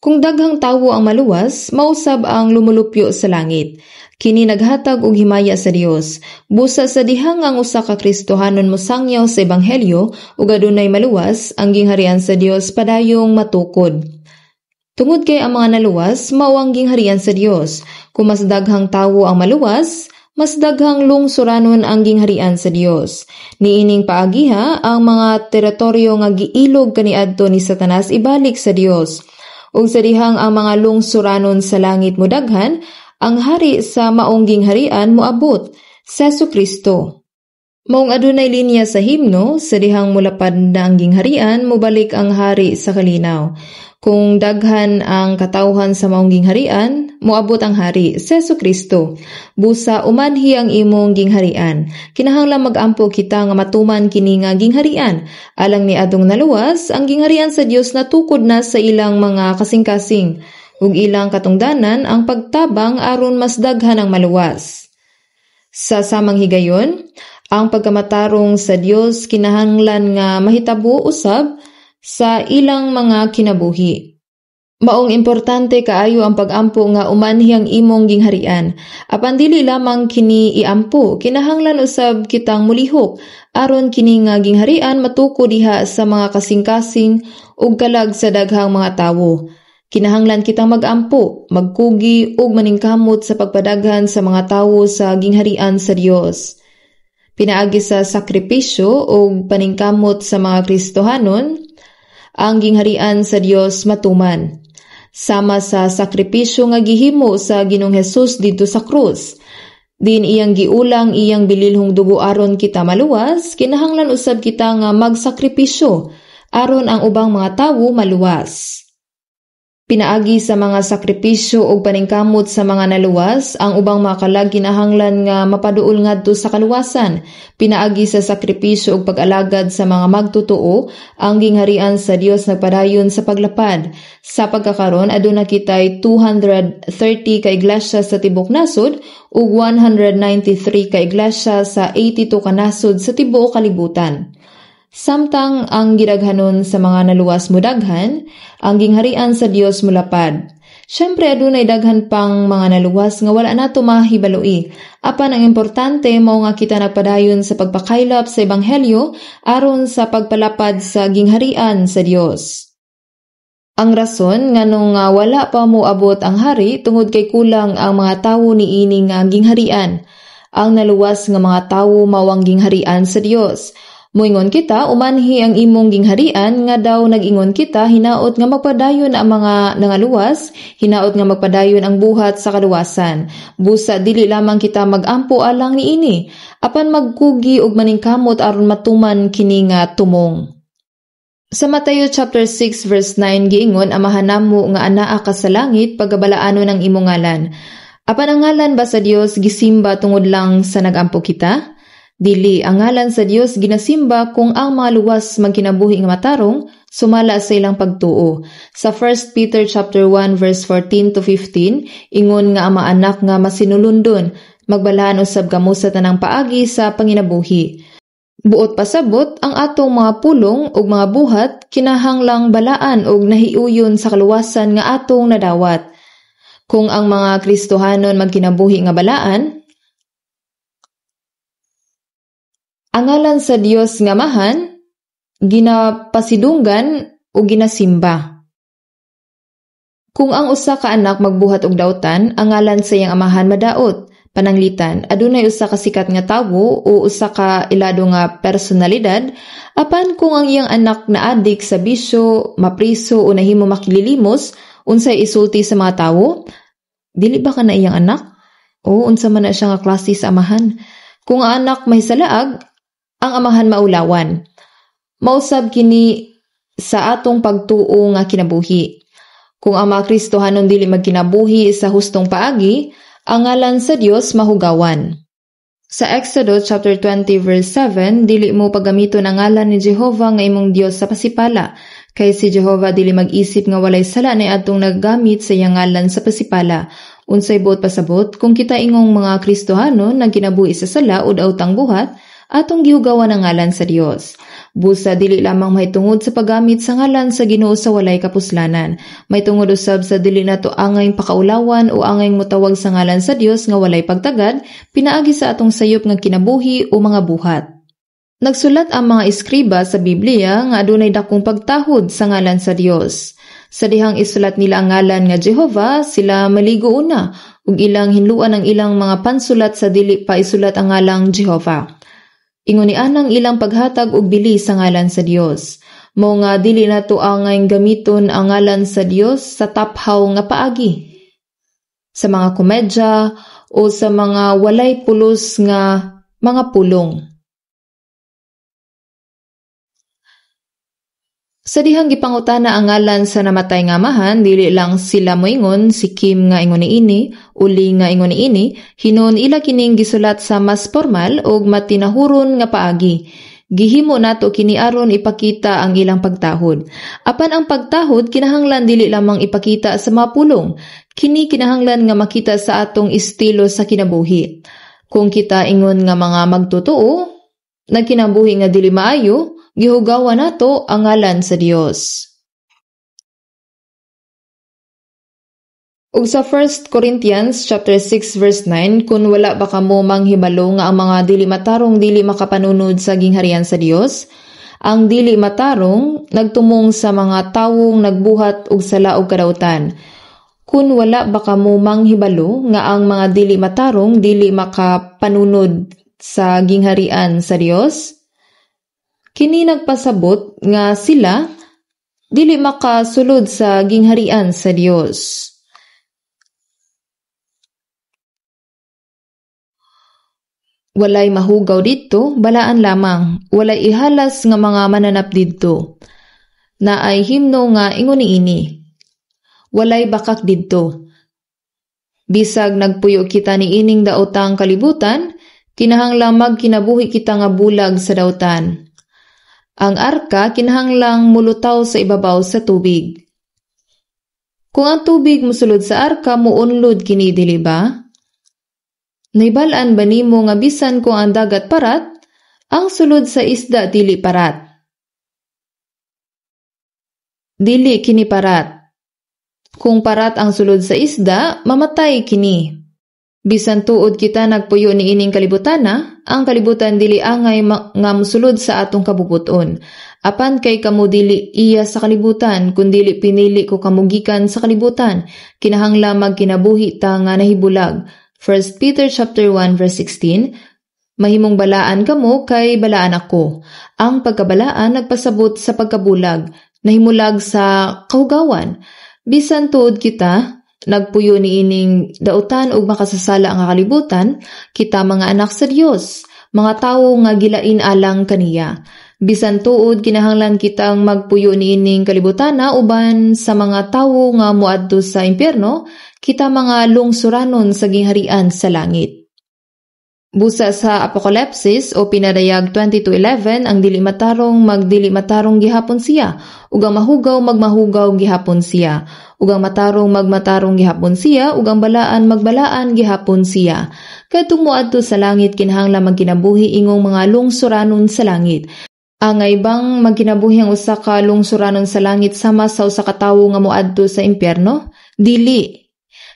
Kung daghang tawo ang maluwas, mausab ang lumulupyo sa langit. Kini naghatag og himaya sa Dios. Busa sa dihang ang usa ka Kristohanon mosangyaw sa ebanghelyo ug adunay maluwas, ang gingharian sa Dios padayong matukod. Tungod kay ang mga naluwas mao ang gingharian sa Dios. Kung mas daghang tawo ang maluwas, mas daghang lungsuranon ang gingharian sa Dios. Niining paagiha, ang mga teritoryo nga giilog kaniadto ni Satanas ibalik sa Dios. Ug sa dihang ang mga lungsuranon sa langit modaghan, ang hari sa maong gingharian moabot, sa Jesucristo. Maong adunay linya sa himno, sa dihang mulapad na ang gingharian, mobalik ang hari sa kalinaw. Kung daghan ang katawhan sa maong gingharian, moabot ang hari, si Jesucristo. Busa umanhi ang imong gingharian. Kinahanglan mag-ampo kita nga matuman kini nga gingharian. Alang ni adong naluwas, ang gingharian sa Dios natukod na sa ilang mga kasing-kasing ug ilang katungdanan ang pagtabang aron mas daghan ang maluwas. Sa samang higayon, ang pagkamatarong sa Dios kinahanglan nga mahitabo usab sa ilang mga kinabuhi. Maong importante kaayo ang pag-ampo nga umanhi ang imong gingharian. Apan dili lamang kini iampo, kinahanglan usab kitang mulihok aron kini nga gingharian matuko diha sa mga kasing-kasing ug kalag sa daghang mga tawo. Kinahanglan kitang mag-ampo, magkugi ug maningkamot sa pagpadaghan sa mga tawo sa gingharian sa Dios. Pinaagi sa sakripisyo ug paningkamot sa mga Kristohanon, ang gingharian sa Dios matuman. Sama sa sakripisyo nga gihimo sa Ginoong Hesus didto sa krus, din iyang giulang iyang bililhong dugo aron kita maluwas, kinahanglan usab kita nga magsakripisyo aron ang ubang mga tawo maluwas. Pinaagi sa mga sakripisyo ug paningkamot sa mga naluwas, ang ubang mga kalag kinahanglan nga mapaduol ngadto sa kaluwasan. Pinaagi sa sakripisyo ug pag-alagad sa mga magtotoo, ang gingharian sa Dios nagpadayon sa paglapad. Sa pagkakaron, aduna kitay 230 ka iglesia sa tibuok nasod ug 193 ka iglesia sa 82 ka nasod sa tibuok kalibutan. Samtang ang gidaghanon sa mga naluwas modaghan, ang gingharian sa Dios molapad. Syempre adunay daghan pang mga naluwas nga wala nato mahibaloi. Apan ang importante mao nga kita nagpadayon sa pagpakaylap sa ebanghelyo aron sa pagpalapad sa gingharian sa Dios. Ang rason nganong wala pa moabot ang hari tungod kay kulang ang mga tawo niini nga gingharian. Ang naluwas nga mga tawo mao ang gingharian sa Dios. Moingon kita, umanhi ang imong gingharian, nga daw nag-ingon kita, hinaot nga magpadayon ang mga nangaluwas, hinaot nga magpadayon ang buhat sa kaluwasan. Busa dili lamang kita mag-ampo alang niini, apan magkugi ug maningkamot aron matuman kini nga tumong. Sa Mateo chapter 6 verse 9 giingon, Amahan namo nga anaa ka sa langit, pagabalaanon ang imong ngalan. Apan ang ngalan ba sa Dios gisimba tungod lang sa nag-ampo kita? Dili, ang ngalan sa Dios ginasimba kung ang mga luwas magkinabuhi nga matarong sumala sa ilang pagtuo. Sa 1 Peter chapter 1 verse 14 to 15, ingon nga ang mga anak nga masinulundon, magbalaan usab kamo sa tanang paagi sa panginabuhi. Buot pasabot, ang atong mga pulong ug mga buhat kinahanglang balaan ug nahiuyon sa kaluwasan nga atong nadawat. Kung ang mga Kristohanon magkinabuhi nga balaan, ang ngalan sa Dios nga Amahan ginapasidunggan o ginasimba. Kung ang usa ka anak magbuhat og dautan, ang ngalan sa iyang amahan madaot. Pananglitan, adunay usa ka sikat nga tawo o usa ka ilado nga personalidad, apan kung ang iyang anak naadik sa bisyo, mapriso o nahimo makililimos, unsay isulti sa mga tawo? Dili ba ka na iyang anak? O unsa man na siya nga klase sa amahan? Kung ang anak mahisalaag, ang amahan maulawan. Mausab kini sa atong pagtuo nga kinabuhi. Kung ang mga Kristohanon dili magkinabuhi sa hustong paagi, ang ngalan sa Dios mahugawan. Sa Exodus chapter 20 verse 7, dili mo paggamiton ang ngalan ni Jehova nga imong Dios sa pasipala, kay si Jehova dili mag-isip nga walay sala ni adtong naggamit sa iyang ngalan sa pasipala. Unsay buot pasabot, kung kita ingong mga Kristohanon nagkinabuhi sa sala o daotang buhat, atong gihugawan ang ngalan sa Dios. Busa dili lamang mahitungod sa paggamit sa ngalan sa Ginoo sa walay kapuslanan. Mahitungod usab sa dili nato angay pakaulawan o angay motawag sa ngalan sa Dios nga walay pagtagad, pinaagi sa atong sayop nga kinabuhi o mga buhat. Nagsulat ang mga eskriba sa Biblia nga adunay dakong pagtahod sa ngalan sa Dios. Sa dihang isulat nila ang ngalan nga Jehova, sila maligo una ug ilang hinluan ang ilang mga pansulat sa dili pa isulat ang ngalang Jehova. Ingon ni anang ilang paghatag og bili sa ngalan sa Dios. Mao nga dili nato angay gamiton ang ngalan sa Dios sa taphaw nga paagi, sa mga komedya o sa mga walay pulos nga mga pulong. Sa dihang gipangutana ang ngalan sa namatay nga amahan, dili lang sila moingon si Kim nga ingon niini, uli nga ingon niini, hinuon ila kining gisulat sa mas formal ug matinahuron nga paagi. Gihimo nato kini aron ipakita ang ilang pagtahod. Apan ang pagtahod kinahanglan dili lamang ipakita sa mga pulong, kini kinahanglan nga makita sa atong estilo sa kinabuhi. Kung kita ingon nga mga magtotoo, nagkinabuhi nga dili maayo, gihugawan nato ang ngalan sa Dios. Ug sa 1 Corinthians chapter 6 verse 9, kun wala ba kamo manghibalo nga ang mga dili matarong dili makapanunod sa gingharian sa Dios? Ang dili matarong nagtumong sa mga tawong nagbuhat og sala og kadautan. Kun wala ba kamo manghibalo nga ang mga dili matarong dili makapanunod sa gingharian sa Dios? Kini nagpasabot nga sila dili makasulod sa gingharian sa Dios. Walay mahugaw didto, balaan lamang. Walay ihalas nga mga mananap didto. Naay himno nga ingon niini. Walay bakak didto. Bisag nagpuyo kita niining daotang kalibutan, kinahanglang magkinabuhi kita nga bulag sa dautan. Ang arka kinahanglang mulutaw sa ibabaw sa tubig. Kung ang tubig mosulod sa arka, muunlod kini, dili ba? Nahibal-an ba nimo nga bisan kung ang dagat parat, ang sulod sa isda dili parat? Dili kini parat. Kung parat ang sulod sa isda, mamatay kini. Bisan tuod kita nagpuyo niining kalibutana, ang kalibutan dili angay nga mosulod sa atong kabubut-on. Apan kay kamo dili iya sa kalibutan, kun dili pinili ko kamo gikan sa kalibutan, kinahanglan magkinabuhi ta nga nahibulag. 1 Peter chapter 1 verse 16, mahimong balaan kamo kay balaan ako. Ang pagkabalaan nagpasabot sa pagkabulag, nahimulag sa kahugawan. Bisan tuod kita nagpuyo niining dautan ug makasasala nga kalibutan, kita mga anak sa Dios, mga tawo nga gilain alang kaniya. Bisan tuod kinahanglan kitang magpuyo niining kalibutana uban sa mga tawo nga moadto sa impyerno, kita mga lungsuranon sa gingharian sa langit. Busa sa Apokalipsis o Pinadayag 22:11, ang dili matarong magdili matarong gihapon siya, ug ang mahugaw magmahugaw gihapon siya, ug ang matarong magmatarong gihapon siya, ug ang balaan magbalaan gihapon siya. Kadtong moadto sa langit kinahanglan magkinabuhi ingong mga lungsuranon sa langit. Angay bang magkinabuhi ang usa ka lungsuranon sa langit sama sa usa ka tawo nga moadto sa impyerno? Dili.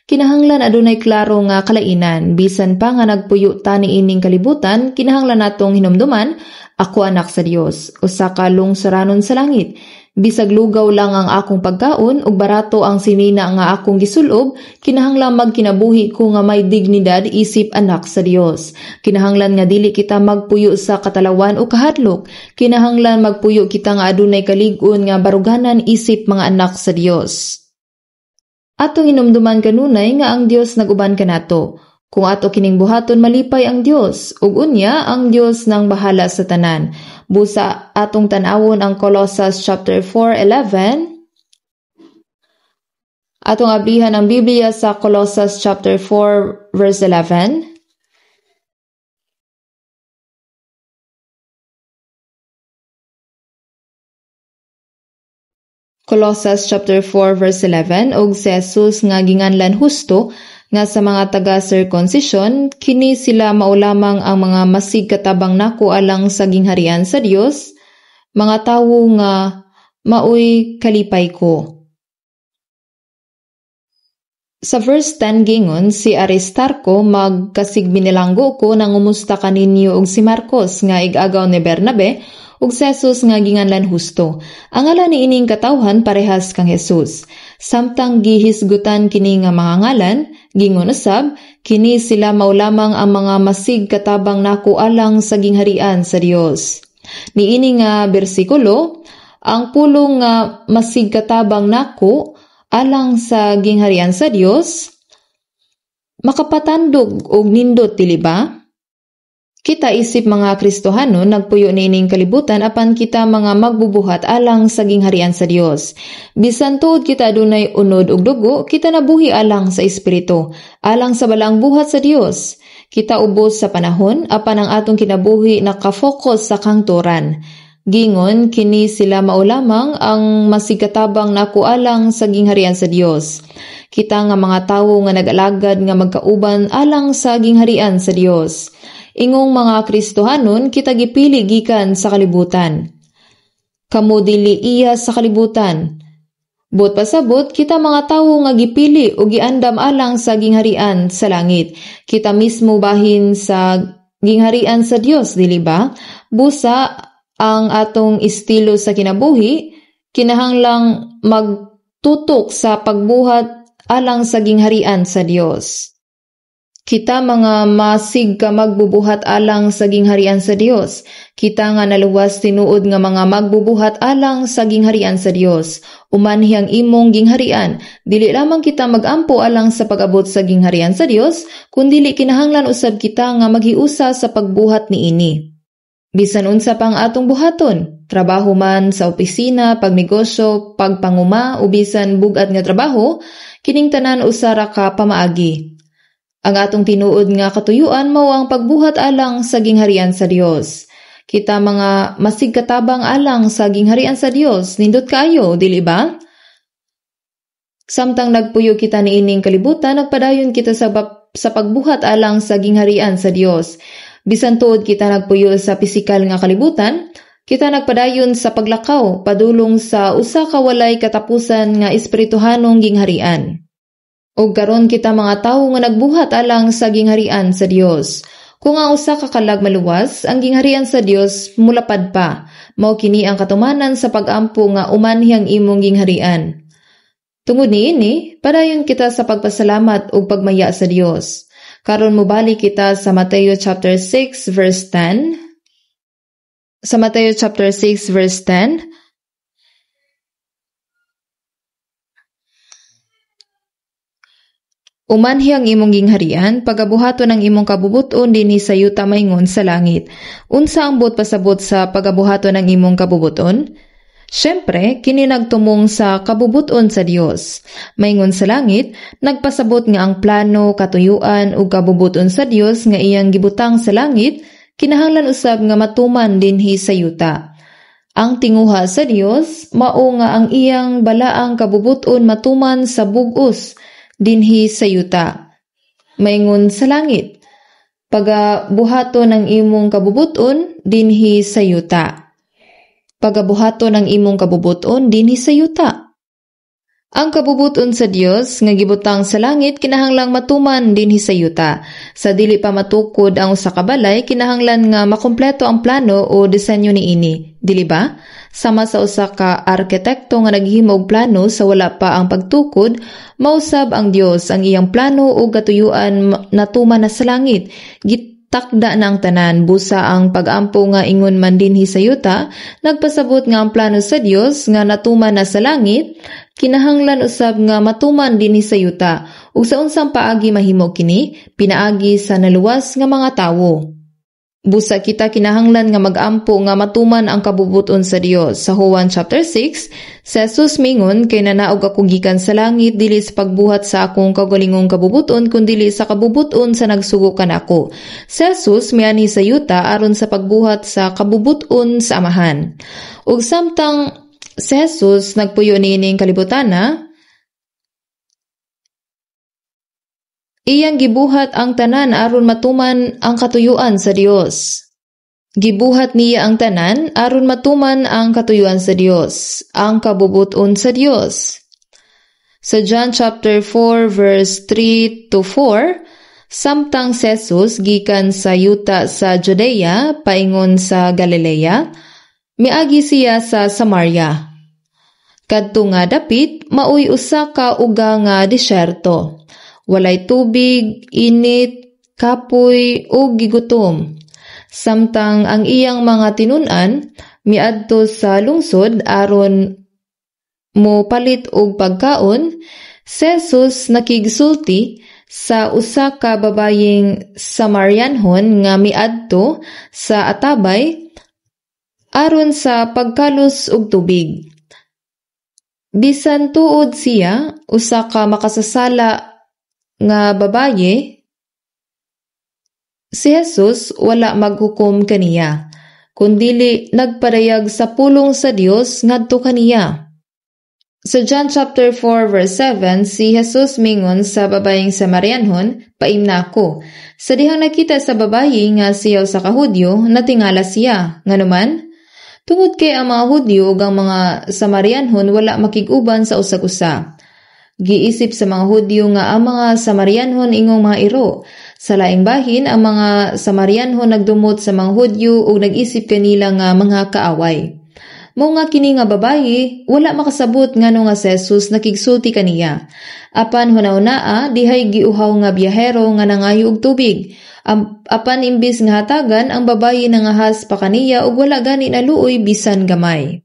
Kinahanglan adunay klaro nga kalainan, bisan pa nga nagpuyo ta niining kalibutan, kinahanglan natong hinumduman, ako anak sa Dios, usa ka lungsuranon sa langit. Bisag lugaw lang ang akong pagkaon ug barato ang sinina nga akong gisulob, kinahanglan magkinabuhi ko nga may dignidad isip anak sa Dios. Kinahanglan nga dili kita magpuyo sa katalawan o kahadlok. Kinahanglan magpuyo kita nga adunay kalig-on nga baruganan isip mga anak sa Dios. Atong hinumduman kanunay nga ang Dios nag-uban kanato. Kung ato kining buhaton, malipay ang Dios, ug unya ang Dios nang bahala sa tanan. Busa atong tan-awon ang Colossus chapter 4:11. Atong ablihan ang Biblia sa Colossus chapter 4 verse 11. Colossus chapter 4 verse 11, og si Jesus nga ginganlan Husto, nga sa mga taga-circumcision, kini sila mao lamang ang mga masig katabang nako alang sa gingharian sa Dios, mga tawo nga maoy kalipay ko. Sa verse 10 gingon, si Aristarko magkasigbinilanggo ko nangumusta kaninyo og si Marcos nga ig-agaw ni Bernabe ug si Jesus nga ginganlan Husto. Ang ngalan niining katawhan parehas kang Jesus. Samtang gihisgutan kini nga mga ngalan, gingon usab, kini sila mao lamang ang mga masig katabang nako alang sa gingharian sa Dios. Niini nga bersikulo, ang pulong nga masig katabang nako alang sa gingharian sa Dios, makapatandog og nindot, dili ba? Kita isip mga Kristohano nagpuyo niining kalibutan apan kita mga magbubuhat alang sa gingharian sa Dios. Bisan tuod kita adunay unod ug dugo, kita nabuhi alang sa espiritu, alang sa balaang buhat sa Dios. Kita ubos sa panahon apan ang atong kinabuhi nakafocus sa kangturan. Gingon kini sila mao lamang ang masigkatabang nako alang sa gingharian sa Dios. Kita nga mga tawo nga nag-alagad nga magkauban alang sa gingharian sa Dios. Ingong mga Kristohanon, kita gipili gikan sa kalibutan. Kamo dili iya sa kalibutan. Buot pasabot, kita mga tawo nga gipili o giandam alang sa gingharian sa langit. Kita mismo bahin sa gingharian sa Dios, dili ba? Busa ang atong estilo sa kinabuhi, kinahanglang magtutok sa pagbuhat alang sa gingharian sa Dios. Kita mga masig ka magbubuhat alang sa gingharian sa Dios. Kita nga naluwas tinuod nga mga magbubuhat alang sa gingharian sa Dios. Umanhi ang imong gingharian. Dili lamang kita magampo alang sa pag-abot sa gingharian sa Dios, kundili kinahanglan usab kita nga maghiusa sa pagbuhat niini. Bisan unsa pang atong buhaton, trabaho man sa opisina, pagnegosyo, pagpanguma o bisan bug-at nga trabaho, kining tanan usa ra ka pamaagi. Ang atong tinuod nga katuyuan mao ang pagbuhat alang sa gingharian sa Dios. Kita mga masigkatabang alang sa gingharian sa Dios, nindot kaayo, dili ba? Samtang nagpuyo kita niining kalibutan, nagpadayon kita sa pagbuhat alang sa gingharian sa Dios. Bisan tuod kita nagpuyo sa pisikal nga kalibutan, kita nagpadayon sa paglakaw padulong sa usa ka walay katapusan nga espirituhanong gingharian. Ug karon kita mga tawo nga nagbuhat alang sa gingharian sa Dios. Kung ang usa ka kalag maluwas, ang gingharian sa Dios mulapad pa. Mao kini ang katumanan sa pag-ampo nga umanhi ang imong gingharian. Tungod niini, padayon kita sa pagpasalamat ug pagmaya sa Dios. Karon mobalik kita sa Mateo chapter 6 verse 10. Sa Mateo chapter 6 verse 10, Umanhi ang imong gingharian, pagabuhaton ang imong kabubuton dinhi sa yuta maingon sa langit. Unsa ang buot pasabot sa pagabuhaton ang imong kabubuton? Siyempre, kini nagtumong sa kabubuton sa Dios. Maingon sa langit, nagpasabot nga ang plano, katuyuan ug kabubuton sa Dios nga iyang gibutang sa langit, kinahanglan usab nga matuman dinhi sa yuta. Ang tinguha sa Dios mao nga ang iyang balaang kabubuton matuman sa bug-os dinhi sa yuta. Maingon sa langit, pagabuhaton ang imong kabubuton dinhi sa yuta. Pagabuhaton ang imong kabubuton dinhi sa yuta. Ang kabubuton sa Dios nga gibutang sa langit kinahanglang matuman dinhi sa yuta. Sa dili pa matukod ang usa ka balay, kinahanglan nga makumpleto ang plano o disenyo niini, dili ba? Sama sa usa ka arkitekto nga naghimo og plano sa wala pa ang pagtukod, mausab ang Dios ang iyang plano o katuyuan natuman na sa langit. Gitakda na ang tanan, busa ang pag-ampo nga ingon man dinhi sa yuta, nagpasabot nga ang plano sa Dios nga natuman na sa langit, kinahanglan usab nga matuman dinhi sa yuta. Ug sa unsang paagi mahimo kini? Pinaagi sa naluwas nga mga tawo. Busa kita kinahanglan nga mag-ampo nga matuman ang kabubuton sa Dios. Sa Juan chapter 6, si Jesus mingon, kay nanaog ako gikan sa langit dili sa pagbuhat sa akong kaugalingong kabubuton kundili sa kabubuton sa nagsugo kanako. Si Jesus mianhi sa yuta aron sa pagbuhat sa kabubuton sa Amahan. Ug samtang si Jesus nagpuyo niining kalibutana, iyang gibuhat ang tanan aron matuman ang katuyuan sa Dios. Gibuhat niya ang tanan aron matuman ang katuyuan sa Dios, ang kabubuton sa Dios. Sa John chapter 4 verse 3 to 4, samtang si Jesus gikan sa yuta sa Judea paingon sa Galilea, miagi siya sa Samaria. Kadto nga dapit maoy usa ka uga nga disyerto. Walay tubig, init, kapoy ug gigutom. Samtang ang iyang mga tinun-an miadto sa lungsod aron mo palit og pagkaon, si Jesus nakigsulti sa usa ka babayeng Samarianhon nga miadto sa atabay aron sa pagkalos og tubig. Bisan tuod siya usa ka makasasala nga babaye, si Jesus wala maghukom kaniya, kundili nagpadayag sa pulong sa Dios ngadto kaniya. Sa John chapter 4 verse 7, si Jesus mingon sa babayeng Samarianhon, paimna ako. Sa dihang nakita sa babayi nga siya sa ka Hudyo, natingala siya. Nganuman, tungod kay ang mga Hudyo ug ang mga Samarianhon wala makig-uban sa usag-usa. Giisip sa mga Hudyo nga ang mga Samarianhon ingong mga iro. Sa laing bahin, ang mga Samarianhon nagdumot sa mga Hudyo ug nag-isip kanila nga mga kaaway. Mao nga kini nga babayi, wala makasabot ngano nga si Jesus nakigsulti kaniya. Apan hunahunaa, dihay giuhaw nga biyahero nga nangayo og tubig. Apan imbis nga hatagan, ang babayi nangahas pa kaniya ug wala gani naluoy bisan gamay.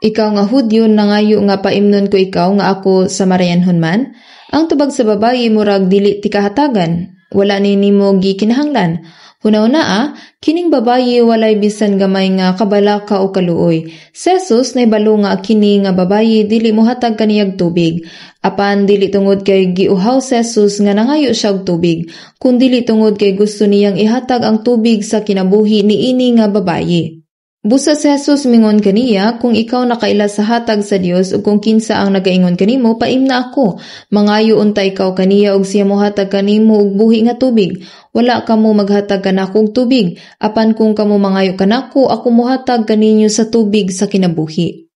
Ikaw nga Hudyo nangayo nga paimnon ko ikaw nga ako Samarianhon man? Ang tubag sa babayi murag dili ti kahatagan. Wala ni nimo gikinahanglan. Hunahunaa, kining babayi walay bisan gamay nga kabalaka o kaluoy. Si Jesus nahibalo nga kini nga babayi dili mohatag kaniyag tubig. Apan dili tungod kay giuhaw si Jesus nga nangayo siya og tubig, kun dili tungod kay gusto niyang ihatag ang tubig sa kinabuhi niini nga babayi. Busa si Jesus mingon kaniya, kung ikaw nakaila sa hatag sa Dios ug kung kinsa ang nagaingon kanimo, paimna ako. Mangayo unta ikaw kaniya ug siya mohatag kanimo og buhi nga tubig. Wala kamo maghatag kanako og tubig, apan kung kamo mangayo kanako, ako mohatag kaninyo sa tubig sa kinabuhi.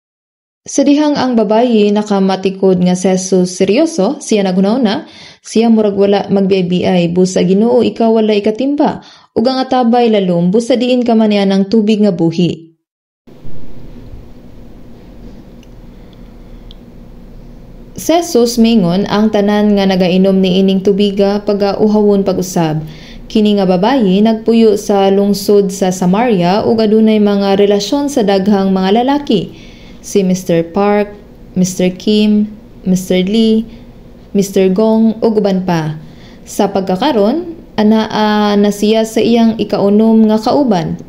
Sa dihang ang babayi nakamatikod nga si Jesus seryoso, siya naghunahuna, siya murag wala magbiay-biay, busa Ginoo ikaw wala ikatimba, ug ang atabay lalom, busa diin ka man niya ng tubig nga buhi. Si Jesus mingon ang tanan nga nagainom niining tubiga pagauhawon pag-usab. Kini nga babayi nagpuyo sa lungsod sa Samaria ug adunay mga relasyon sa daghang mga lalaki. Si Mr. Park, Mr. Kim, Mr. Lee, Mr. Gong ug uban pa. Sa pagkakaron, anaa na siya sa iyang ikaunom nga kauban.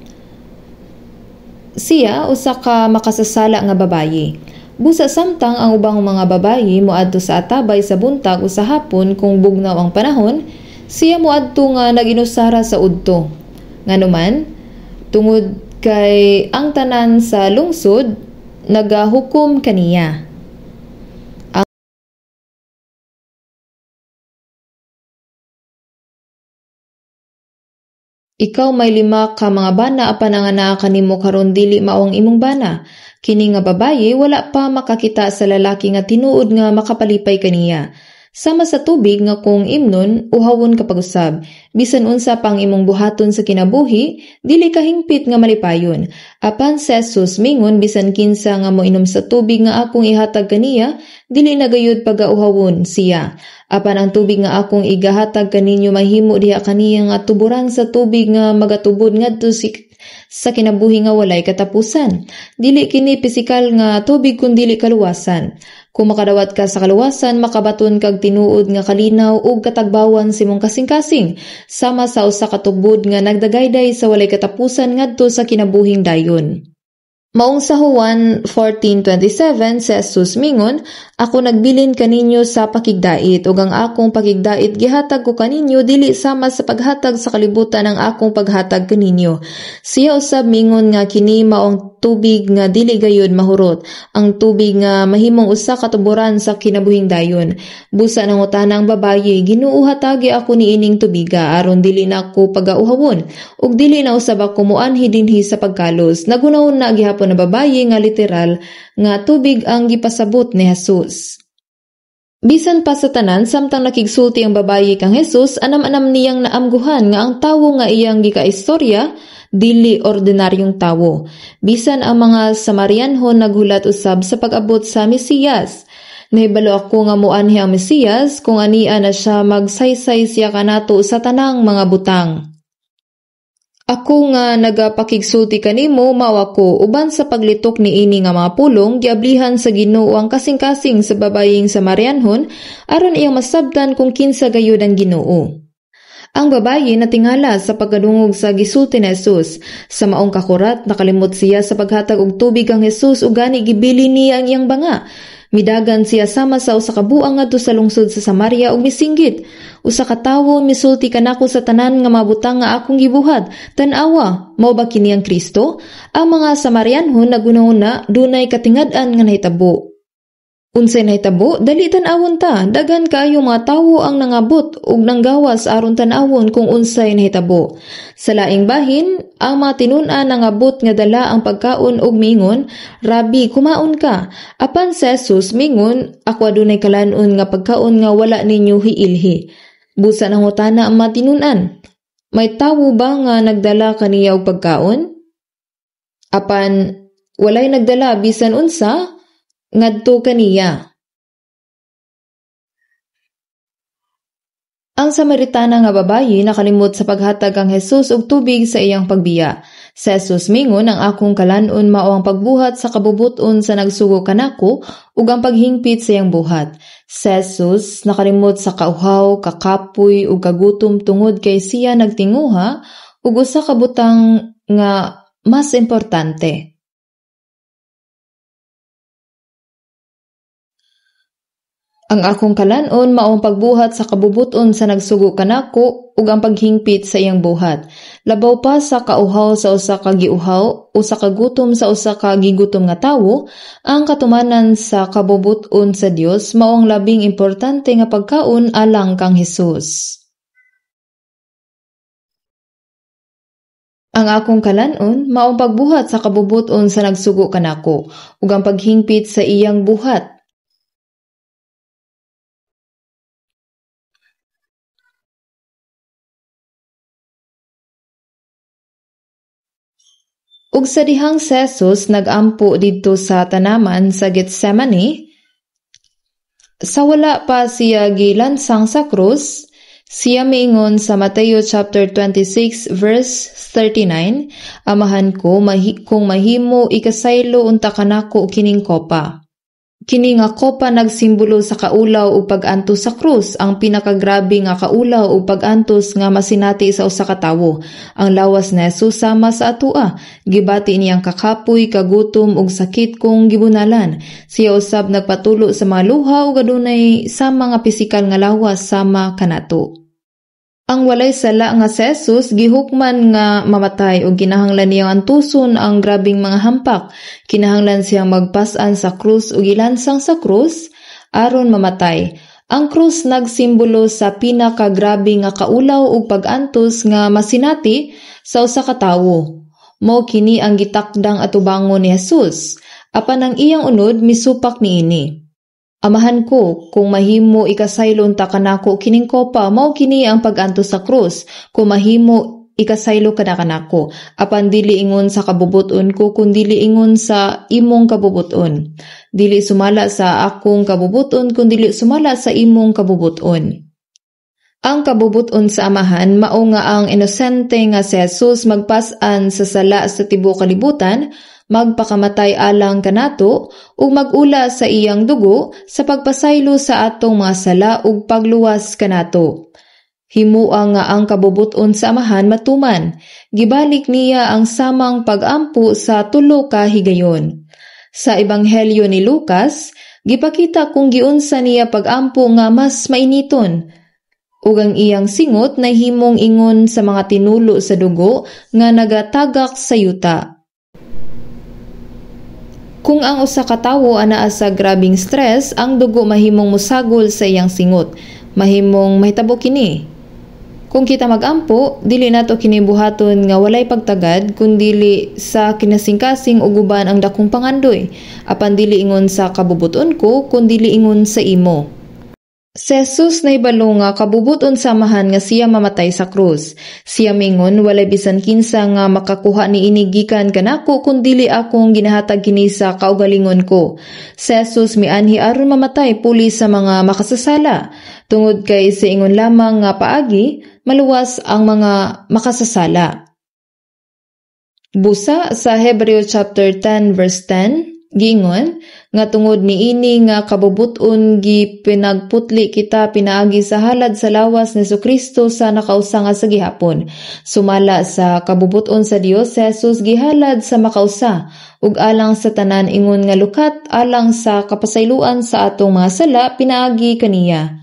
Siya usa ka makasasala nga babayi. Busa samtang ang ubang mga babayi moadto sa atabay sa buntag o sa hapon kung bugnaw ang panahon, siya moadto nga naginusara sa udto. Nganuman, tungod kay ang tanan sa lungsod nagahukom kaniya. Ikaw may 5 ka mga bana apan ang anaa kanimo karon dili mao ang imong bana. Kini nga babayi wala pa makakita sa lalaki nga tinuod nga makapalipay kaniya. Sama sa tubig nga kung imnon, uhawon ka pag-usab. Bisan unsa pang imong buhaton sa kinabuhi, dili ka hingpit nga malipayon. Apan si Jesus mingon bisan kinsa nga moinom sa tubig nga akong ihatag kaniya, dili na gayud pagauhawon siya. Apan ang tubig nga akong igahatag kaninyo mahimo diha kaniya nga tuburan sa tubig nga magatubod ngadto sa kinabuhi nga walay katapusan. Dili kini pisikal nga tubig kun dili kaluwasan. Kung makadawat ka sa kaluwasan, makabaton kag tinuod nga kalinaw ug katagbawan sa imong kasing-kasing, sama sa usa ka tubod nga nagdagayday sa walay katapusan ngadto sa kinabuhing dayon. Maong sa Juan 14:27, si Jesus mingon, ako nagbilin kaninyo sa pakigdait, ug ang akong pakigdait gihatag ko kaninyo dili sama sa paghatag sa kalibutan ang akong paghatag kaninyo. Siya usab mingon nga kini mao ang tubig nga dili gayud mahurot, ang tubig nga mahimong usa ka tuburan sa kinabuhing dayon. Busa nangutana ang babayi, Ginoo, hatagi ako niining tubiga aron dili na ako pagauhawon, ug dili na usab ako moanhi dinhi sa pagkalos. Nagunahon na gihapon na babayi nga literal nga tubig ang gipasabot ni Jesus. Bisan pa sa tanan, samtang nakigsulti ang babayi kang Jesus, anam-anam niyang naamguhan nga ang tawo nga iyang gikaistorya dili ordinaryong tawo. Bisan ang mga Samarianhon naghulat usab sa pag-abot sa Mesiyas. Nahibalo ako nga moanhi ang Mesiyas kung ania na siya magsaysay siya kanato sa tanang mga butang. Ako nga nagapakigsulti kanimo mao ako, uban sa paglitok niini nga mga pulong giablihan sa Ginoo ang kasing-kasing sa babayeng Samarianhon aron iyang masabtan kung kinsa gayud ang Ginoo. Ang babayi natingala sa pagkadungog sa gisulti ni Jesus. Sa maong kakurat nakalimot siya sa paghatag og tubig ang Jesus ug gani gibili niya ang iyang banga. Midagan siya sama sa usa ka buang ngadto sa lungsod sa Samaria ug misinggit, usa ka tawo misulti kanako sa tanan nga mabutang nga akong gibuhat. Tan-awa, mao ba kini ang Kristo? Ang mga Samarianhon nagunahuna dunay katingad-an nga nahitabo. Unsay nahitabo? Dali tan-awon ta. Daghan kaayo mga tawo ang nangabot ug nanggawas aron tan-awon kung unsay nahitabo. Sa laing bahin, ang mga tinun-an nangabot nga dala ang pagkaon ug mingon, Rabi, kumaon ka. Apan si Jesus mingon, ako adunay kalan-on nga pagkaon nga wala ninyo hiilhi. Busa nangutana ang mga tinun-an, may tawo ba nga nagdala kaniya og pagkaon? Apan walay nagdala bisan unsa ngadto kaniya. Ang Samaritana nga babayi nakalimot sa paghatag ang Jesus og tubig sa iyang pagbiya. Sa Jesus mingon, ang akong kalan-on mao ang pagbuhat sa kabubut-on sa nagsugo kanako ug ang paghingpit sa iyang buhat. Sa Jesus nakalimot sa kauhaw, kakapoy ug kagutom tungod kay siya nagtinguha ug usa ka butang nga mas importante. Ang akong kalan-on mao ang pagbuhat sa kabubut-on sa nagsugo kanako ug ang paghingpit sa iyang buhat. Labaw pa sa kauhaw sa usa ka giuhaw o sa kagutom sa usa ka gigutom nga tawo, ang katumanan sa kabubut-on sa Dios mao ang labing importante nga pagkaon alang kang Hesus. Ang akong kalan-on mao ang pagbuhat sa kabubut-on sa nagsugo kanako ug ang paghingpit sa iyang buhat. Ug sa dihang si Jesus nag-ampo didto sa tanaman sa Getsemane, sa wala pa siya gilansang sa krus, siya miingon sa Mateo chapter 26 verse 39, "Amahan ko, kung mahimo ikasaylo unta kanako kining kopa." Kini nga kopa nagsimbolo sa kaulaw ug pag-antos sa krus, ang pinakagrabe nga kaulaw ug pag-antos nga masinati sa usa ka tawo. Ang lawas ni Jesus sama sa atoa, gibati niyang kakapoy, kagutom ug sakit kung gibunalan. Siya usab nagpatulo sa mga luha ug adunay sama nga pisikal nga lawas sama kanato. Ang walay sala nga si Jesus gihukman nga mamatay ug kinahanglan niyang antuson ang grabeng mga hampak. Kinahanglan siyang magpas-an sa krus ug ilansang sa krus aron mamatay. Ang krus nagsimbolo sa pinakagrabe nga kaulaw ug pag-antos nga masinati sa usa ka tawo. Mao kini ang gitakdang atubangon ni Jesus, apan ang iyang unod misupak niini. Amahan ko, kung mahimo ikasaylo unta kanako kining kopa, mao kini ang pag-antos sa krus. Kung mahimo ikasaylo kada kanako, apan dili ingon sa kabubut-on ko, kun dili ingon sa imong kabubut-on. Dili sumala sa akong kabubut-on, kun dili sumala sa imong kabubut-on. Ang kabubut-on sa Amahan mao nga ang inosente nga si Jesus magpas-an sa sala sa tibuok kalibutan, magpakamatay alang kanato ug mag-ula sa iyang dugo sa pagpasaylo sa atong mga sala ug pagluwas kanato. Himua nga ang kabubut-on sa Amahan matuman. Gibalik niya ang samang pag-ampo sa tulo ka higayon. Sa Ebanghelyo ni Lucas, gipakita kung giunsa niya pag-ampo nga mas mainiton, ug ang iyang singot nahimong ingon sa mga tinulo sa dugo nga nagatagak sa yuta. Kung ang usa ka tawo anaa sa grabeng stress, ang dugo mahimong mosagol sa iyang singot. Mahimong mahitabo kini. Kung kita mag-ampo, dili nato kini buhaton nga walay pagtagad, kun dili sa kinasingkasing ug uban ang dakong pangandoy. Apan dili ingon sa kabubuton ko, kun dili ingon sa imo. Si Jesus nahibalo nga kabubuton sa Amahan nga siya mamatay sa krus. Siya mingon, walay bisan kinsa nga makakuha niini gikan kanako kun dili akong ginahatag kini sa kaugalingon ko. Si Jesus mianhi aron mamatay puli sa mga makasasala. Tungod kay sa ingon lamang nga paagi, maluwas ang mga makasasala. Busa sa Hebreo chapter 10 verse 10, giingon nga tungod niini nga kabubut-on gipinagputli kita pinaagi sa halad sa lawas ni Hesukristo sa nakausa nga sa gihapon. Sumala sa kabubut-on sa Dios, si Jesus gihalad sa makausa ug alang sa tanan ingon nga lukat alang sa kapasayloan sa atong mga sala pinaagi kaniya.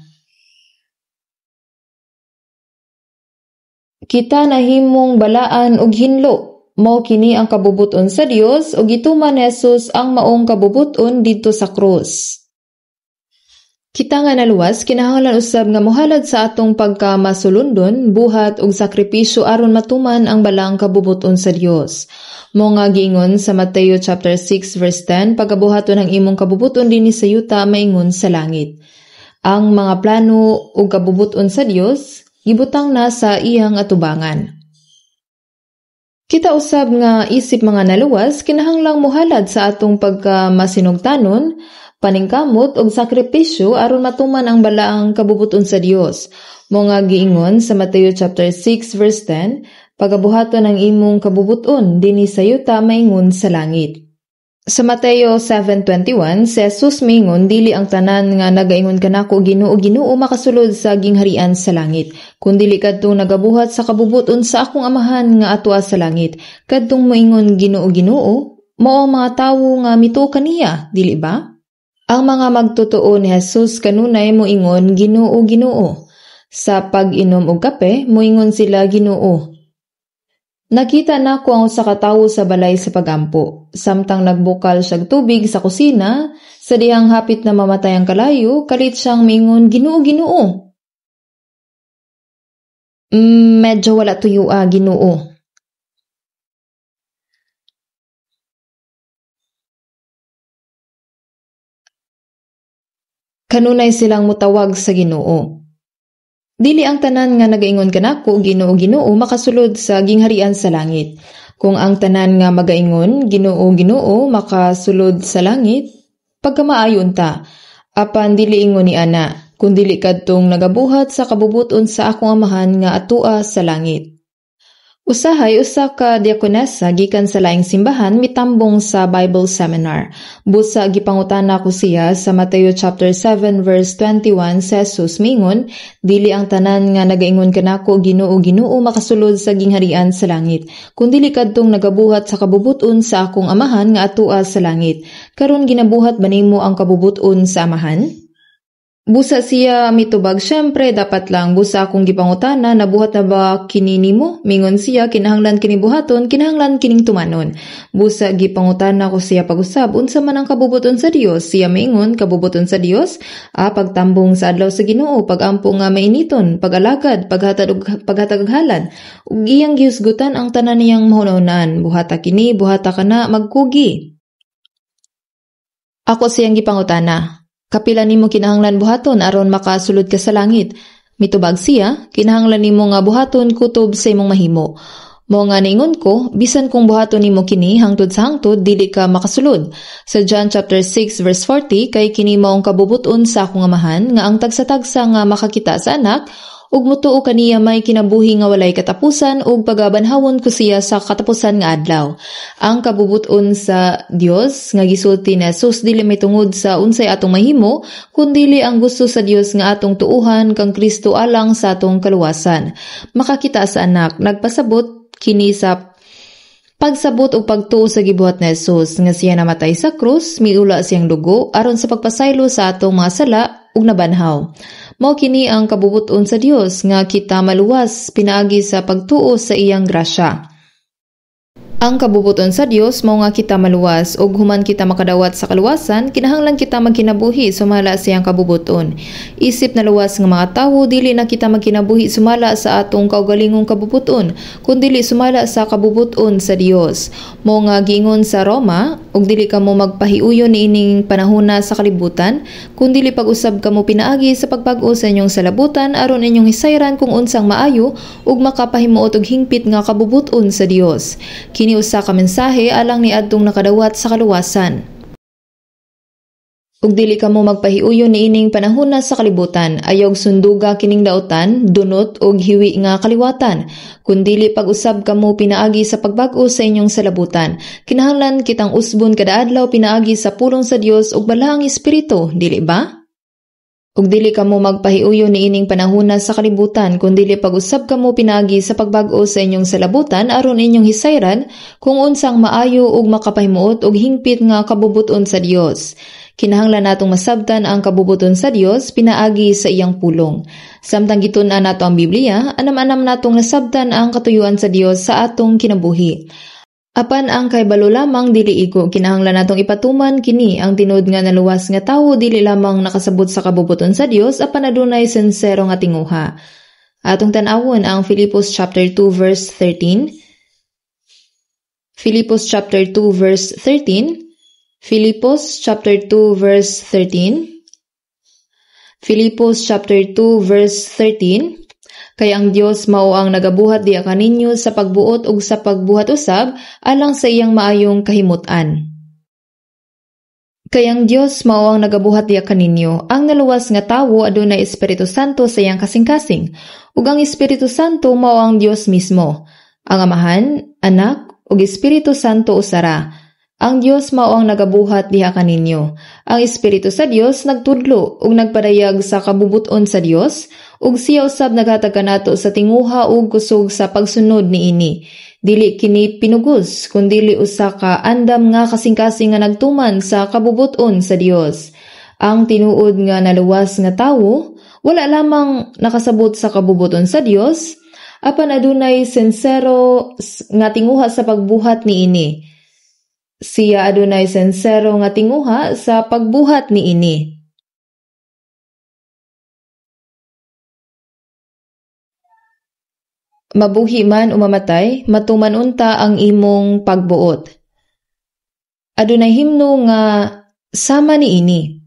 Kita nahimong balaan ug hinlo. Mao kini ang kabubut-on sa Dios ug gituman ni Jesus ang maong kabubut-on didto sa krus. Kita nga naluwas kinahanglan usab nga mohalad sa atong pagkamasulundon, buhat ug sakripisyo aron matuman ang balaang kabubut-on sa Dios. Mao nga giingon sa Mateo chapter 6 verse 10, pagabuhaton ang imong kabubut-on dinhi sa yuta maingon sa langit. Ang mga plano ug kabubut-on sa Dios gibutang na sa iyang atubangan. Kita usab nga isip mga naluwas kinahanglang mohalad sa atong pagkamasinugtanon, paningkamot ug sakripisyo aron matuman ang balaang kabubuton sa Dios. Mao nga giingon sa Mateo chapter 6 verse 10, pagabuhaton ang imong kabubuton dinhi sa yuta maingon sa langit. Sa Mateo 7:21, si Jesus miingon dili ang tanan nga nagaingon kanako Ginoo, Ginoo makasulod sa gingharian sa langit, kundili kadtong nagabuhat sa kabubuton sa akong Amahan nga atoa sa langit. Kadtong moingon Ginoo, Ginoo, mao ang mga tawo nga mituo kaniya, dili ba? Ang mga magtotoo ni Jesus kanunay moingon Ginoo, Ginoo. Sa pag-inom og kape, moingon sila Ginoo. Nakita nako ang usa ka tawo sa balay sa pagampo. Samtang nagbukal siyag tubig sa kusina, sa dihang hapit na mamatay ang kalayo, kalit siyang miingon, Ginoo, Ginoo. Medyo wala tuyo Ginoo. Kanunay silang mutawag sa Ginoo. Dili ang tanan nga nagaingon kanako, Ginoo, Ginoo, makasulod sa gingharian sa langit. Kung ang tanan nga magaingon, Ginoo, Ginoo, makasulod sa langit, pagkamaayon ta. Apan dili ingon ni ana, kundili kadtong nagabuhat sa kabubuton sa akong Amahan nga atoa sa langit. Usahay usa ka diakonesa gikan sa laing simbahan mitambong sa Bible seminar. Busa gipangutana ko siya sa Mateo chapter 7 verse 21 sa Jesus mingon, dili ang tanan nga nagaingon kanako Ginoo, Ginoo makasulod sa gingharian sa langit, kundili kadtong nagabuhat sa kabubuton sa akong Amahan nga atoa sa langit. Karon ginabuhat ba nimo ang kabubuton sa Amahan? Busa siya mitubag, syempre dapat lang. Busa akong gipangutana, nabuhat na ba kini nimo? Mingon siya, kinahanglan kini buhaton, kinahanglan kining tumanon. Busa gipangutana ko siya pag-usab, unsa man ang kabubuton sa Dios? Siya mingon, kabubuton sa Dios? Pagtambong sa adlaw sa Ginoo, pagampo nga mainiton, pag-alagad, paghatag og halad. Ug iyang gihusgutan ang tanan niyang mahuna-hunaan. Buhata kini, buhata kana, magkugi. Ako siyang gipangutana. Kapila nimo kinahanglan buhaton aron makasulod ka sa langit. Mitubag siya, kinahanglan nimo nga buhaton kutob sa imong mahimo. Mao nga niingon ko, bisan kung buhaton nimo kini hangtod sa hangtod dili ka makasulod. Sa John chapter 6 verse 40, kay kini maong kabubuton sa akong Amahan nga ang tagsa-tagsa nga makakita sa anak ug mutuo kaniya may kinabuhi nga walay katapusan ug pagabanhawon ko siya sa katapusan nga adlaw. Ang kabubuton sa Dios nga gisulti ni Jesus dili mitungod sa unsay atong mahimo, kundili ang gusto sa Dios nga atong tuuhan kang Kristo alang sa atong kaluwasan. Makakita sa anak, nagpasabot kini sa pagsabot o pagtuo sa gibuhat ni Jesus nga siya namatay sa krus, miula siyang dugo aron sa pagpasaylo sa atong mga sala ug nabanhaw. Mao kini ang kabubuton sa Dios nga kita maluwas pinaagi sa pagtuo sa iyang grasya. Ang kabubuton sa Dios mao nga kita maluwas ug human kita makadawat sa kaluwasan, kinahanglan kita magkinabuhi sumala sa iyang kabubuton. Isip na luwas nga mga tawo, dili na kita magkinabuhi sumala sa atong kaugalingong kabubuton, kundili sumala sa kabubuton sa Dios. Mao nga giingon sa Roma, ug dili kamo magpahiuyon niining panahona sa kalibutan, kundili pag-usab kamo pinaagi sa pagbag-o sa inyong salabutan aron inyong hisayran kung unsang maayo ug makapahimuot og hingpit nga kabubuton sa Dios. Kini usa ka mensahe alang niadtong nakadawat sa kaluwasan. Ug dili kamo magpahiuyon niining panahona sa kalibutan, ayaw sunduga kining daotan, dunot og hiwi nga kaliwatan, kundili pag-usab kamo pinaagi sa pagbag-o sa inyong salabutan. Kinahanglan kitang usbon kada adlaw pinaagi sa pulong sa Dios ug balaang espiritu, dili ba? Ug dili kamo magpahiuyon niining panahona sa kalibutan, kundili pag-usab kamo pinaagi sa pagbag-o sa inyong salabutan aron inyong hisayran kung unsang maayo ug makapahimuot og hingpit nga kabubuton sa Dios. Kinahanglan natong masabtan ang kabubuton sa Dios pinaagi sa iyang pulong. Samtang gitun-an nato ang Biblia, anam-anam natong nasabtan ang katuyuan sa Dios sa atong kinabuhi. Apan ang kaybalo lamang dili igo, kinahanglan natong ipatuman kini ang tinuod nga naluwas nga tawo dili lamang nakasabot sa kabubuton sa Dios apan adunay sinsero nga tinguha. Atong tan-awon ang Filipos chapter 2 verse 13. Filipos chapter 2 verse 13. Filipos chapter 2 verse 13. Filipos chapter 2 verse 13. Kay ang Dios mao ang nagabuhat diha kaninyo sa pagbuot ug sa pagbuhat usab alang sa iyang maayong kahimutan. Kay ang Dios mao ang nagabuhat diha kaninyo, ang naluwas nga tawo adunay Espiritu Santo sa iyang kasing-kasing, ug ang Espiritu Santo mao ang Dios mismo. Ang Amahan, Anak, ug Espiritu Santo usara. Ang Dios mao ang nagabuhat diha kaninyo. Ang Espiritu sa Dios nagtudlo ug nagpadayag sa kabubut-on sa Dios, ug siya usab naghatag kanato sa tinguha ug kusog sa pagsunod niini. Dili kini pinugos, kundili usa ka andam nga kasing-kasing nga nagtuman sa kabubut-on sa Dios. Ang tinuod nga naluwas nga tawo wala lamang nakasabot sa kabubut-on sa Dios, apan adunay sinsero nga tinguha sa pagbuhat niini. Siya adunay sinsero nga tinguha sa pagbuhat niini. Mabuhi man o mamatay, matuman unta ang imong pagbuot. Adunay himno nga sama niini.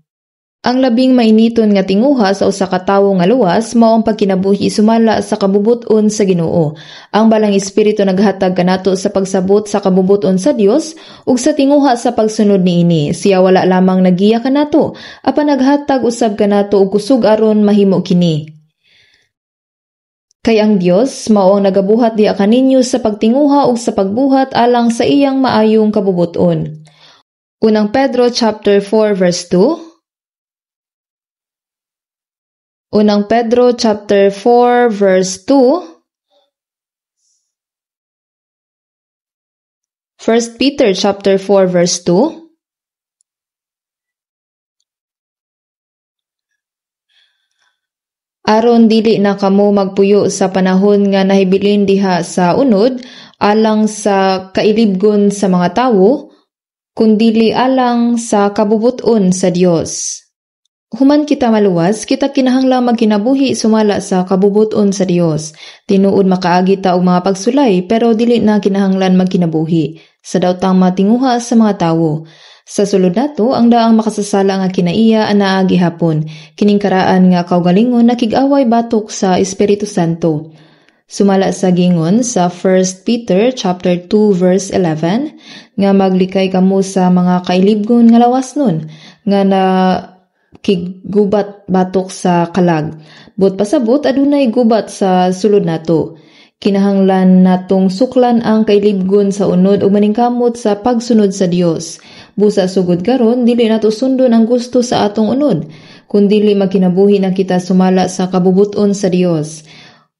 Ang labing mainiton nga tinguha sa usa ka tawo nga luwas mao ang pagkinabuhi sumala sa kabubut-on sa Ginoo. Ang Balang Espiritu naghatag kanato sa pagsabot sa kabubut-on sa Dios ug sa tinguha sa pagsunod niini. Siya wala lamang nagiya kanato, apan naghatag usab kanato og kusog aron mahimo kini. Kay ang Dios mao ang nagabuhat diha kaninyo sa pagtinguha ug sa pagbuhat alang sa iyang maayong kabubut-on. Unang Pedro chapter 4 verse 2. Unang Pedro chapter 4 verse 2. 1 Peter chapter 4 verse 2. Aron dili na kamo magpuyo sa panahon nga nahibilin diha sa unod alang sa kailibgon sa mga tawo, kundili alang sa kabubut-on sa Dios. Human kita maluwas, kita kinahanglang magkinabuhi sumala sa kabubut-on sa Dios. Tinuod makaagi ta og mga pagsulay, pero dili na kinahanglan magkinabuhi sa daotang matinguha sa mga tawo. Sa sulod nato, ang daang makasasala nga kinaiya anaa gihapon. Kining karaan nga kaugalingon nakig-away batok sa Espiritu Santo. Sumala sa gingon sa 1 Peter chapter 2 verse 11 nga maglikay kamo sa mga kailibgon nga lawas nun nga na kigubat batok sa kalag. But pasabot adunay gubat sa sulod nato. Kinahanglan natong suklan ang kailibgon sa unod ug maningkamot sa pagsunod sa Dios. Busa sugod karon dili nato sundon ang gusto sa atong unod, kundili magkinabuhi na kita sumala sa kabubut-on sa Dios.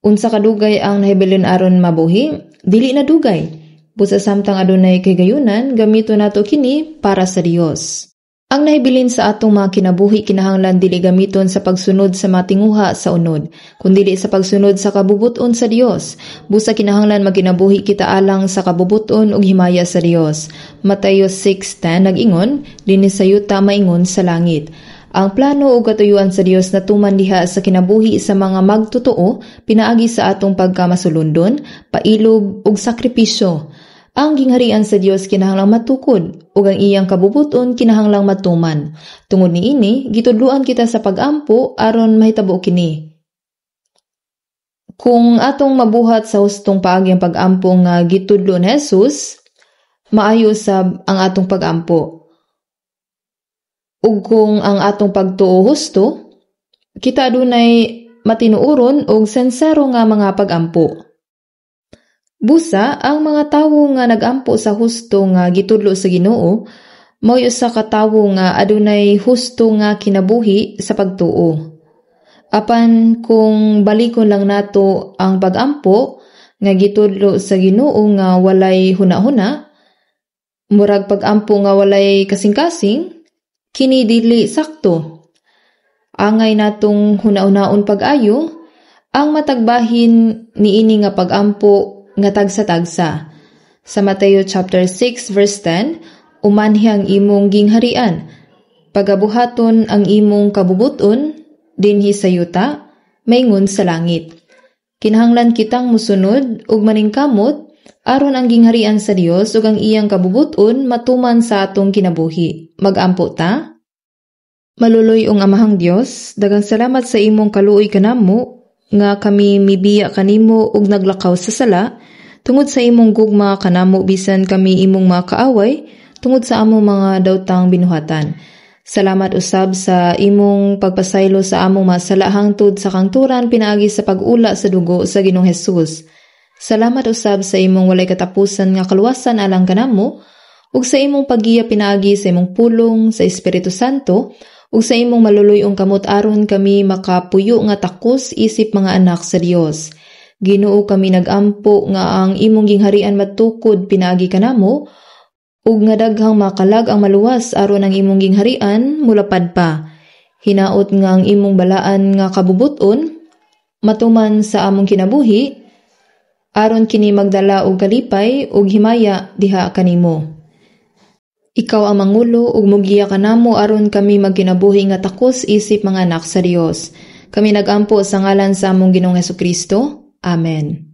Unsa kadugay ang nahibilin aron mabuhi? Dili na dugay. Busa samtang adunay kahigayunan, gamito nato kini para sa Dios. Ang nahibilin sa atong mga kinabuhi kinahanglan dili gamiton sa pagsunod sa matinguha sa unod, kundili sa pagsunod sa kabubut-on sa Dios. Busa kinahanglan magkinabuhi kita alang sa kabubut-on ug himaya sa Dios. Mateo 6:10 nag-ingon, dinhi sa yuta maingon sa langit. Ang plano ug katuyuan sa Dios natuman diha sa kinabuhi sa mga magtotoo pinaagi sa atong pagkamasulundon, pailob ug sakripisyo. Ang gingharian sa Dios kinahanglang matukod ug ang iyang kabubut-on kinahanglang matuman. Tungod niini, gitudloan kita sa pag-ampo aron mahitabo kini. Kung atong mabuhat sa hustong paagi ang pag-ampo nga gitudlo ni Jesus, maayo sab ang atong pag-ampo. Ug kung ang atong pagtuo husto, kita adunay matinuoron og sensero nga mga pag-ampo. Busa, ang mga tawo nga nag-ampo sa husto nga gitudlo sa Ginoo, mao'y usa ka tawo nga adunay husto nga kinabuhi sa pagtuo. Apan kung balikon lang nato ang pag-ampo nga gitudlo sa Ginoo nga walay huna-huna, murag pag-ampo nga walay kasing-kasing, kini dili sakto. Angay natong huna-hunaon pag-ayo ang matagbahin niini nga pag-ampo nga tagsa-tagsa. Sa Mateo chapter 6 verse 10, umanhi ang imong gingharian, pagabuhaton ang imong kabubuton dinhi sa yuta, maingon sa langit. Kinahanglan kitang musunod ug maningkamot aron ang gingharian sa Dios ug ang iyang kabubuton matuman sa atong kinabuhi. Mag-ampo ta? Maluloy ong Amahang Dios, daghang salamat sa imong kaluoy kanamo nga kami mibiya kanimo ug naglakaw sa sala tungod sa imong gugma kanamo bisan kami imong mga kaaway tungod sa among mga daotang binuhatan. Salamat usab sa imong pagpasaylo sa among mga sala hangtod sa kangturan pinaagi sa pag-ula sa dugo sa Ginoong Hesus. Salamat usab sa imong walay katapusan nga kaluwasan alang kanamo Ug sa imong paggiya pinaagi sa imong pulong sa Espiritu Santo ug sa imong maluluy-ong kamot aron kami makapuyo nga takos isip mga anak sa Dios. Ginoo, kami nagampo nga ang imong gingharian matukod pinaagi kanamo ug nga daghang makalag ang maluwas aron ang imong gingharian mulapad pa. Hinaot nga ang imong balaan nga kabubuton matuman sa among kinabuhi aron kini magdala og kalipay ug himaya diha kanimo. Ikaw ang mangulo ug mugiya kanamo aron kami magkinabuhi nga takos isip mga anak sa Dios. Kami nagampo sa ngalan sa among Ginoong Hesukristo. Amen.